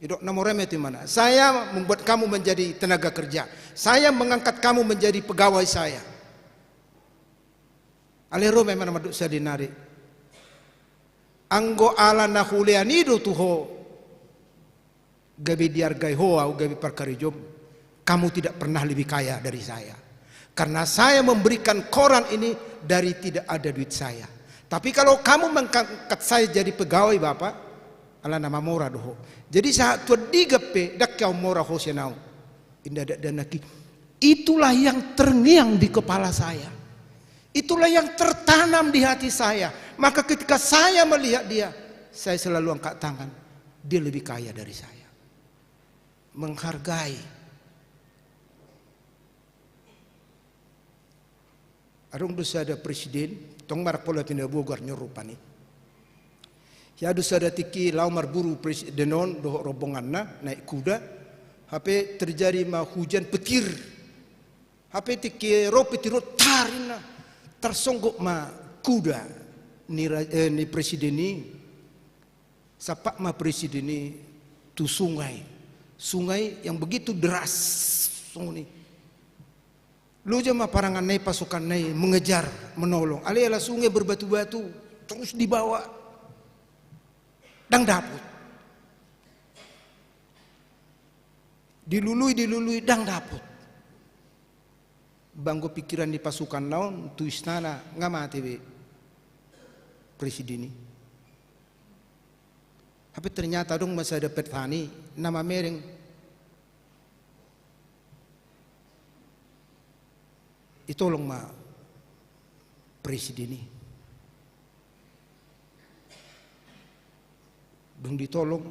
Didok na mora i ma tu imana. Saya membuat kamu menjadi tenaga kerja. Saya mengangkat kamu menjadi pegawai saya. Alai ro ma imana mandok sada nari. Anggo ala na hulean i do tu ho, gabe diargai ho au, gabe parkarejom, kamu tidak pernah lebih kaya dari saya. Karena saya memberikan koran ini dari tidak ada duit saya. Tapi kalau kamu mengangkat saya jadi pegawai Bapak, ala na mamora do ho. Jadi sahat tu andigan pe, dang hea mora ho sian au. Inda dakdanak i. Itulah yang terngiang di kepala saya. Itulah yang tertanam di hati saya. Maka ketika saya melihat dia, saya selalu angkat tangan. Dia lebih kaya dari saya. Menghargai. Adong do sada presiden, tong marpola pinabogar ni rupani. Ia do sada tingki laho marburu presiden on dohot rombonganna, naik kuda, hape terjadi ma hujan petir. Hape tingki ro petir on, tar ninna, tarsonggot ma kuda ni ra-, eh, ni presiden i, sampat ma presiden i tu sungai. Sungai yang begitu deras, songon i. Loja ma paranganna i, pasukanna i mengejar, menolong. Alai ala sungai berbatu-batu, terus dibawa. Dang dapot. Dilului, dilului, dang dapot. Ba anggo pikiran ni pasukanna on tu istana, nga mate be presiden i. Hape ternyata adong ma sada petani na mamereng. Ditolong ma presiden i. Dung ditolong,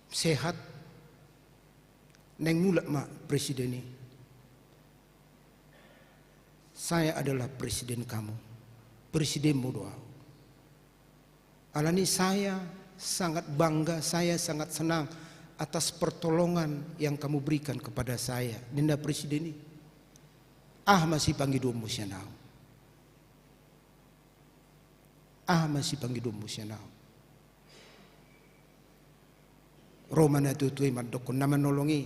sehat, naeng mulak ma presiden i. Saya adalah presiden kamu. Presidenmu do au. Alani saya sangat bangga, saya sangat senang atas pertolongan yang kamu berikan kepada saya, ninna presiden i. Aha ma sipangidoonmu sian au? Aha ma sipangidoonmu sian au? Ro ma natua-tua i mandokkon na manolong i,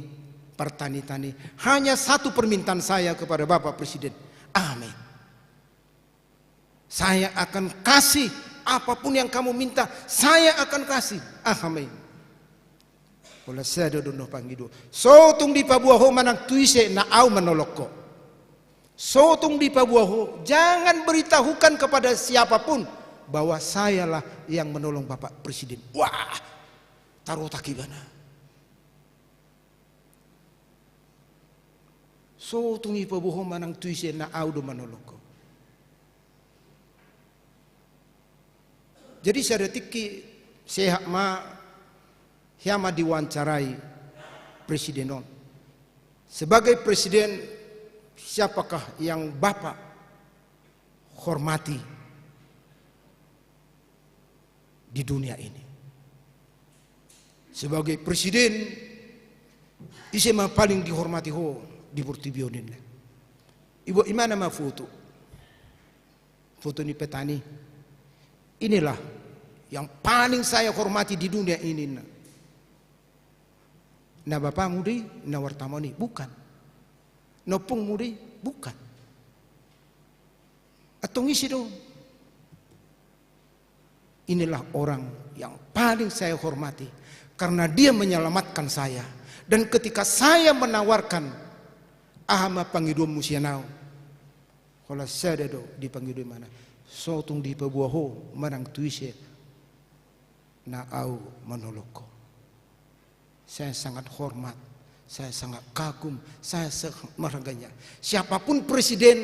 partanitani. Hanya satu permintaan saya kepada Bapak Presiden. Aha ma i? Saya akan kasih apapun yang kamu minta, saya akan kasih. Aha ma i? Pola sada do na pangido. So tung dipaboa ho manang tu ise na au manolong ho. So tung dipaboa ho, jangan beritahukan kepada siapapun bahwa sayalah yang menolong Bapak Presiden. Wah, tarotak ibana. So tung dipaboa ho manang tu ise na au do manolong ho. Jadi sada tingki sehat ma, hea ma diwawancarai presiden on. Sebagai presiden, siapakah yang Bapak hormati di dunia ini? Sebagai presiden, ise ma paling dihormati ho di portibi on, ninna. Dibuat imana ma foto. Foto ni petani. Inilah yang paling saya hormati di dunia ini, ninna. Na bapamu do i, na wartamu i? Bukan. Na ompungmu do i? Bukan. Antong ise do? Inilah orang yang paling saya hormati karena dia menyelamatkan saya. Dan ketika saya menawarkan, aha ma pangidoanmu sian au? Holan sada do di pangidoan ibana. So tung dipaboa ho manang tu ise na au manolong ho. Saya sangat hormat, saya sangat kagum, saya sangat menghargainya. Siapapun presiden,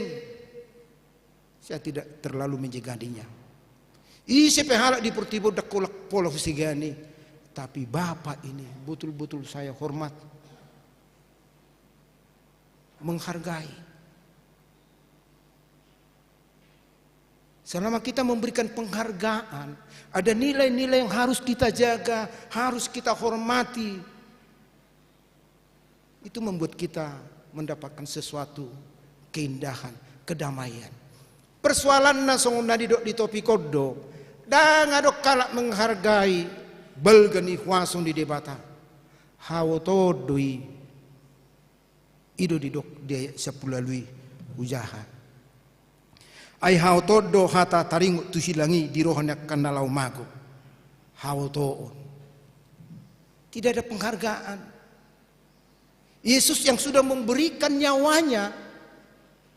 saya tidak terlalu menjegadinya. Ise pe halak di portibi on ndang holan pola husegani. Tapi bapak ini betul-betul saya hormat, menghargai. Selama kita memberikan penghargaan, ada nilai-nilai yang harus kita jaga, harus kita hormati. Itu membuat kita mendapatkan sesuatu keindahan, kedamaian. Persoalanna songon na nidok di topik on do, ndang adong halak menghargai balga ni huaso ni Debata. Haotoon do i. I do didok di ayat sampulu ualu i, hujaha. Ai haotoon do hata taringot tu silang i di roha ni angka na laho mago. Haotoon. Tidak ada penghargaan. Yesus yang sudah memberikan nyawanya,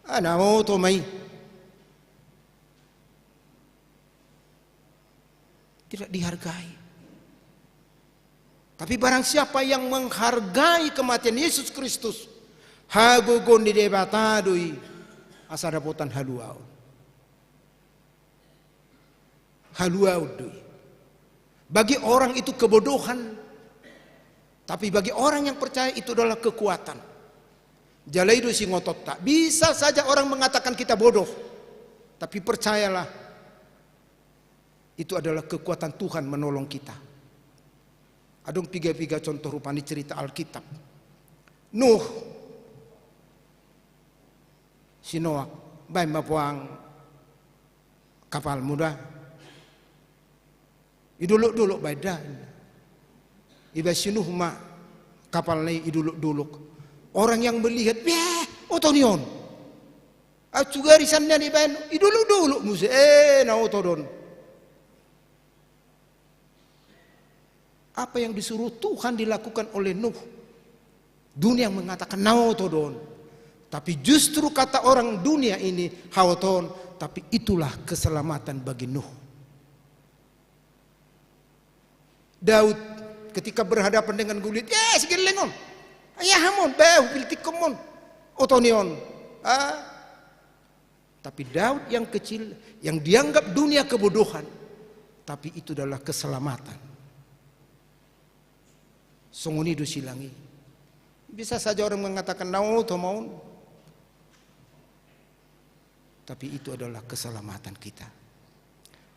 ah, na oto ma i. Tidak dihargai. Tapi barang siapa yang menghargai kematian Yesus Kristus, hagogoon ni Debata do i asa dapotan haluaon. Haluaon do i. Bagi orang itu kebodohan, tapi bagi orang yang percaya itu adalah kekuatan. Jala i do singotonta. Bisa saja orang mengatakan kita bodoh, tapi percayalah, itu adalah kekuatan Tuhan menolong kita. Adong piga-piga contoh rupani cerita Alkitab. Nuh, si Noak, baen ma puang kapalmu da. I dolok-dolok baen da. Ibaen si Nuh ma kapalna i, i dolok-dolok. Orang yang melihat, "Weh, oto ni on." Au sugari sian nian ibaen, i dolok-dolok muse, eh, na oto do on. Apa yang disuruh Tuhan dilakukan oleh Nuh, dunia mengatakan na oto do on. Tapi justru kata orang dunia ini haotoon, tapi itulah keselamatan bagi Nuh. Daud ketika berhadapan dengan Goliat, "Ya, si gelleng on. Ai aha ma on, bah, hupiltikkon ma on. Oto ni on." Ah. Tapi Daud yang kecil, yang dianggap dunia kebodohan, tapi itu adalah keselamatan. Songon i do silang i. Bisa saja orang mengatakan na oto ma on. Tapi itu adalah keselamatan kita.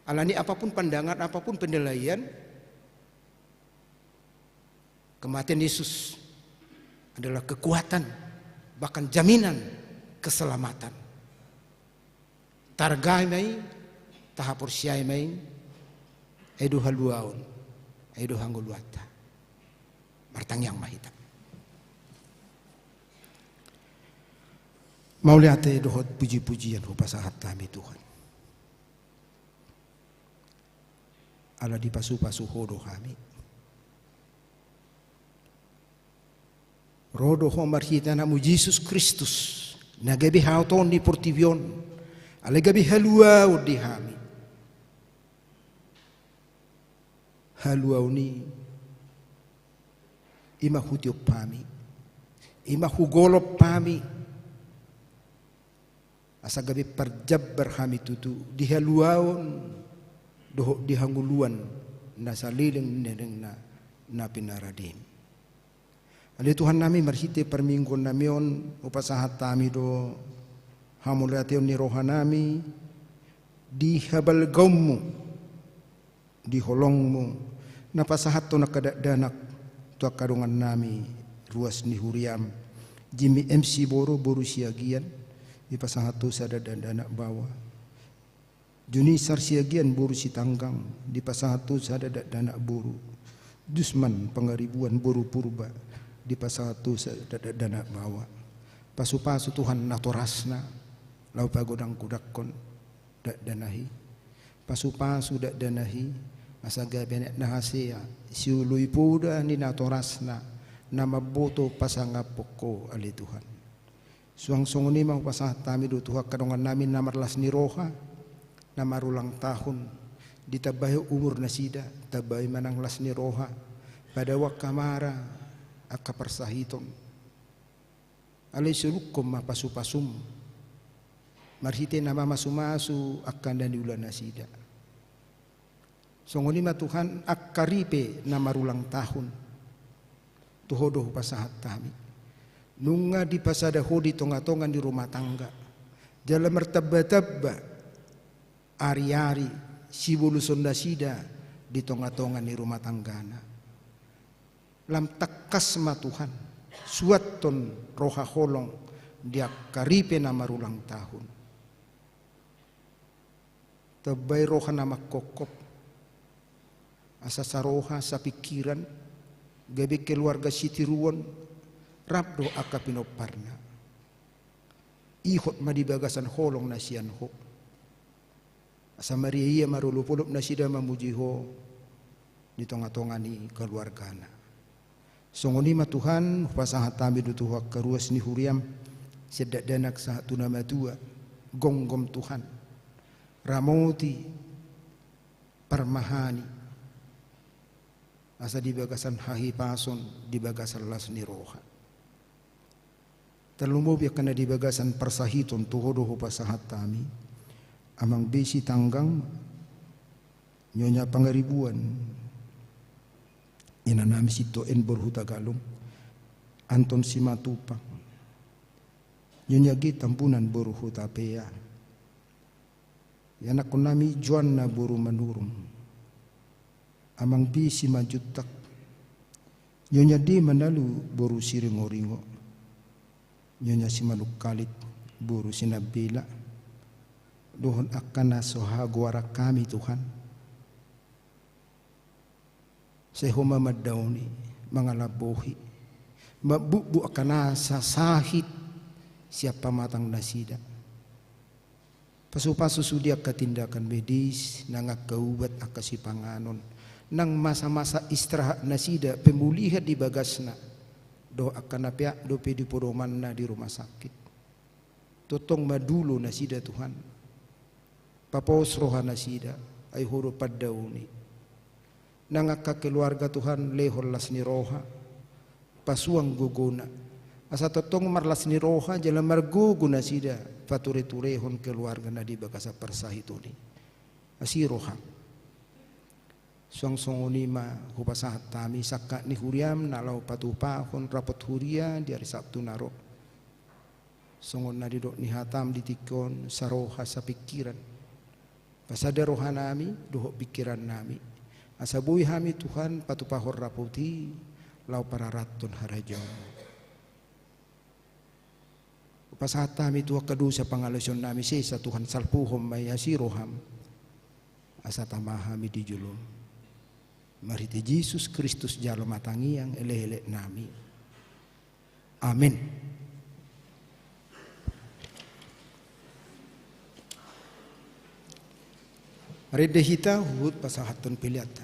Alani apapun pandangan, apapun penilaian, kematian Yesus adalah kekuatan, bahkan jaminan keselamatan. Targa ma i, tahaporseai ma i, ai do haluaon, ai do hangoluanta. Martangiang ma hita. Mauliate dohot puji-pujian hupasahat hami Tuhan. Ala dipasupasu Ho do hami. Ro do Ho marhite Anakmu Jesus Kristus, na gabe haotoon ni portibi on, alai gabe haluaon di hami. Haluaon i, i ma hutiop hami, i ma hugolop hami, asa gabe parjambar hami tutu di haluaon dohot di hangoluan na saleleng ni lelengna na pinarademi. Ale Tuhannami, marhite parmingguonnami on, hupasahat hami do hamauliateon ni rohanami di habalgaonmu, di holongmu, na pasahathon angka dakdanak tu angka dongannami ruas ni huriam, Jimmy M Siborok boru Siagian, dipasahat Ho sada dakdanak baoa. Junisar Siagian boru Sitanggang, dipasahat Ho sada dakdanak boru. Jusman Pangaribuan boru Purba, dipasahat Ho sada dakdanak baoa. Pasupasu Tuhan natorasna, laho pagodanggodanghon dakdanak i. Pasupasu dakdanak i, asa gabe anak na hasea, sioloi poda ni natorasna, na mamboto pasangaphon Ho, ale Tuhan. Suang songon i ma hupasahat hami do tu angka dongannami na marlas ni roha, na marulang tahun, ditambai Ho umur nasida, tambai ma nang las ni roha, padao angka mara, angka parsahiton. Alai solukhon ma pasupasum, marhite na mamasumasu angka na niula nasida. Songon i ma Tuhan, angka ripe na marulang tahun, tu Ho do hupasahat hami. Nunga dipasada Ho di tongatonga ni rumah tangga, jala martambatamba ariari siboluson nasida di tongatonga ni rumah tanggana. Lam tangkas ma Tuhan, suanhon roha holong di angka ripe na marulang tahun. Tambai roha na mangkophop, asa saroha sapingkiran, gabe keluarga sitiruon, rap dohot angka pinomparna. Ihot ma di bagasan holong na sian Ho. Asa mariaia marolopolop nasida mamuji Ho di tongatonga ni keluargana. Songon i ma Tuhan, hupasahat hami do tu Ho angka ruas ni huriaM, sian dakdanak sahat tu na matua, gomgom Tuhan, ramoti, parmahani, asa di bagasan hahipason, di bagasan las ni roha. Tarlumobi angka na di bagasan parsahiton tu Ho do hupasahat hami. Amang B Sitanggang, Nyonya Pangaribuan, inanami Sitoen boru Hutagalung, Anton Simatupang, Nyonya G Tambunan boru Hutapea, ianakhonnami Joanna boru Manurung, Amang B Simanjuntak, Nyonya D Manalu boru Siringoringo, Nyonya Simanungkalit boru Sinambela, dohot angka na so hagoaran hami Tuhan. Sai Ho ma mandaoni, mangalambohi, mambubu angka na sasahit sian pamatang nasida. Pasupasu sude angka tindakan medis, nang angka ubat, angka sipanganon, nang masamasa istirahat nasida, pemulihan di bagasna, dohot angka na peak dope di podomanna di rumah sakit. Tongtong ma dulo nasida Tuhan. Papos roha nasida, ai Ho do pandaoni. Nang angka keluarga Tuhan lehon las ni roha, pasuang gogona. Asa tongtong marlas ni roha jala margogo nasida patureturehon keluarga na di bagasan parsahiton i. Asi roham. Suang songon i ma hupasahat hami sangkap ni huriaM na laho patupahon rapot huria di ari Sabtu na ro. Songon na nidok ni hataM di tingki on, saroha sapingkiran. Pasada rohanami dohot pingkirannami, asa boi hami Tuhan patupahon rapot i laho pararathon harajaonMu. Hupasahat hami tu angka dosa pangalaosionnami sesa, Tuhan, salpuhon ma i asi rohaM, asa tama hami di joloM. Marhite Jesus Kristus jalo ma tangiang elekeleknami. Amen. Marende hita huhut pasahathon peleanta.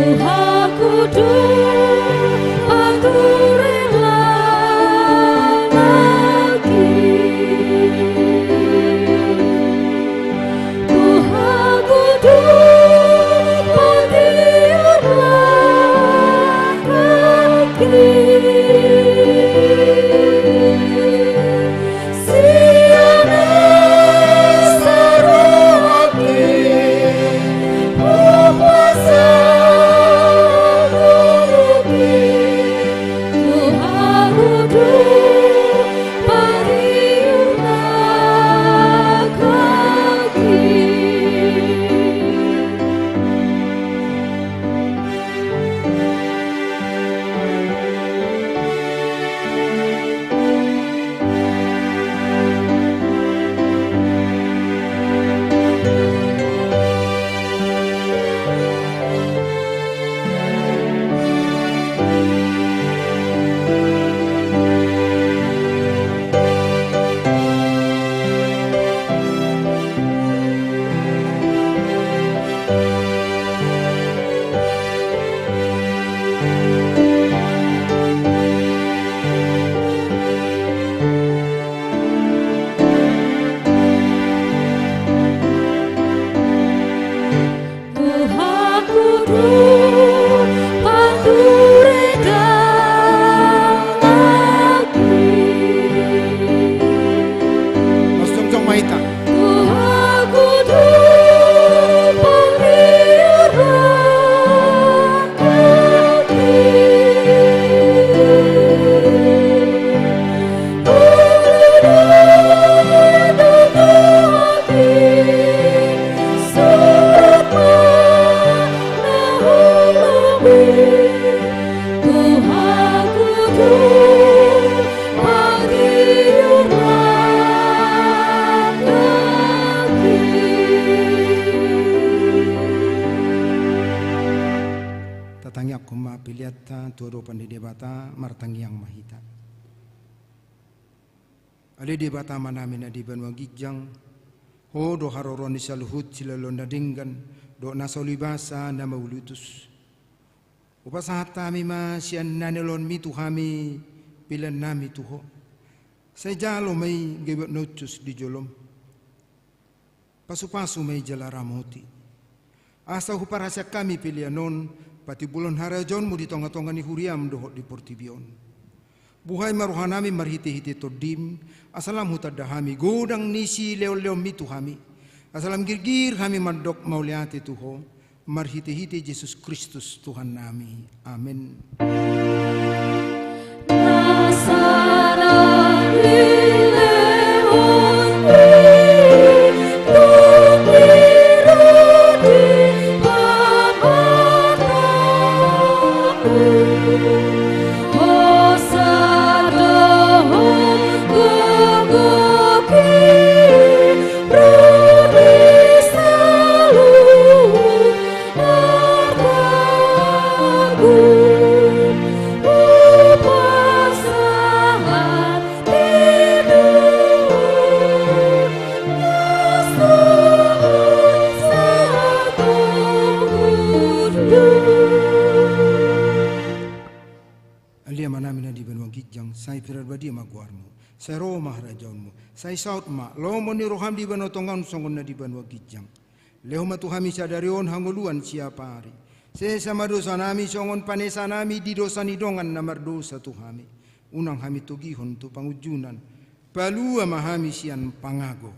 Tuhanku tu paturelan laki. Tuhanku tu patiurlan laki. Tuhanku tu paturelan laki. Mas jongjong ma hita. Tuhanku tu patiurlan laki. Tatangiangkon ma peleanta tu adopan ni Debata, martangiang ma hita. Ale Debata Amanami na di banua ginjang, Ho do haroroan ni saluhut silehonlehon na denggan dohot nasa ulibasa na mauliutus. Hupasahat hami ma sian na nilehonmi tu hami peleannami tu Ho. Sai jalo ma i gabe uap na hushus di jolom. Pasupasu ma i jala ramoti, asa huparhaseang hami pelean on patimbulhon harajaonmu di tongatonga ni huriam dohot di portibi on. Buhai ma rohanami marhitehite Tondim, asa lam hutanda hami godang ni silehonlehonmi tu hami, asa lam girgir hami mandok mauliate tu Ho, marhitehite Jesus Kristus Tuhannami. Amen. Ale Amanami na di banua ginjang, sai pinarbadia ma goarmu, sai ro ma harajaonmu, sai saut ma lomo ni roham di banua tonga on songon na di banua ginjang. Lehon ma tu hami sadari on hangoluan siapari. Sesa ma dosanami songon panesanami di dosa ni dongan na mardosa tu hami. Unang hami togihon tu pangunjunan. Palua ma hami sian pangago.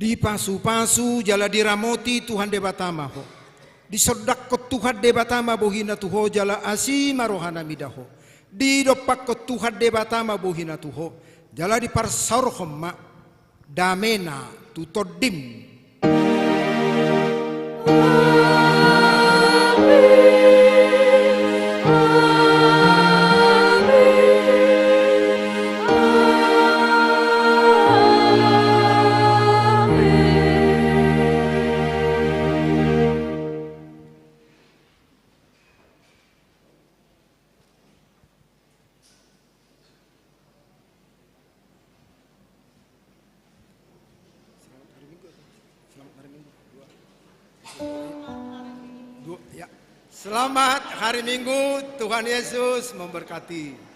Dipasupasu jala diramoti Tuhan Debata ma ho. Disondangkon Tuhan Debata ma bohina tu ho jala asi ma rohana mida ho. Didompakkon Tuhan Debata ma bohina tu ho jala diparsaorhon ma damena tu tondim. Selamat hari Minggu. Dua, ya. Selamat hari Minggu, Tuhan Yesus memberkati.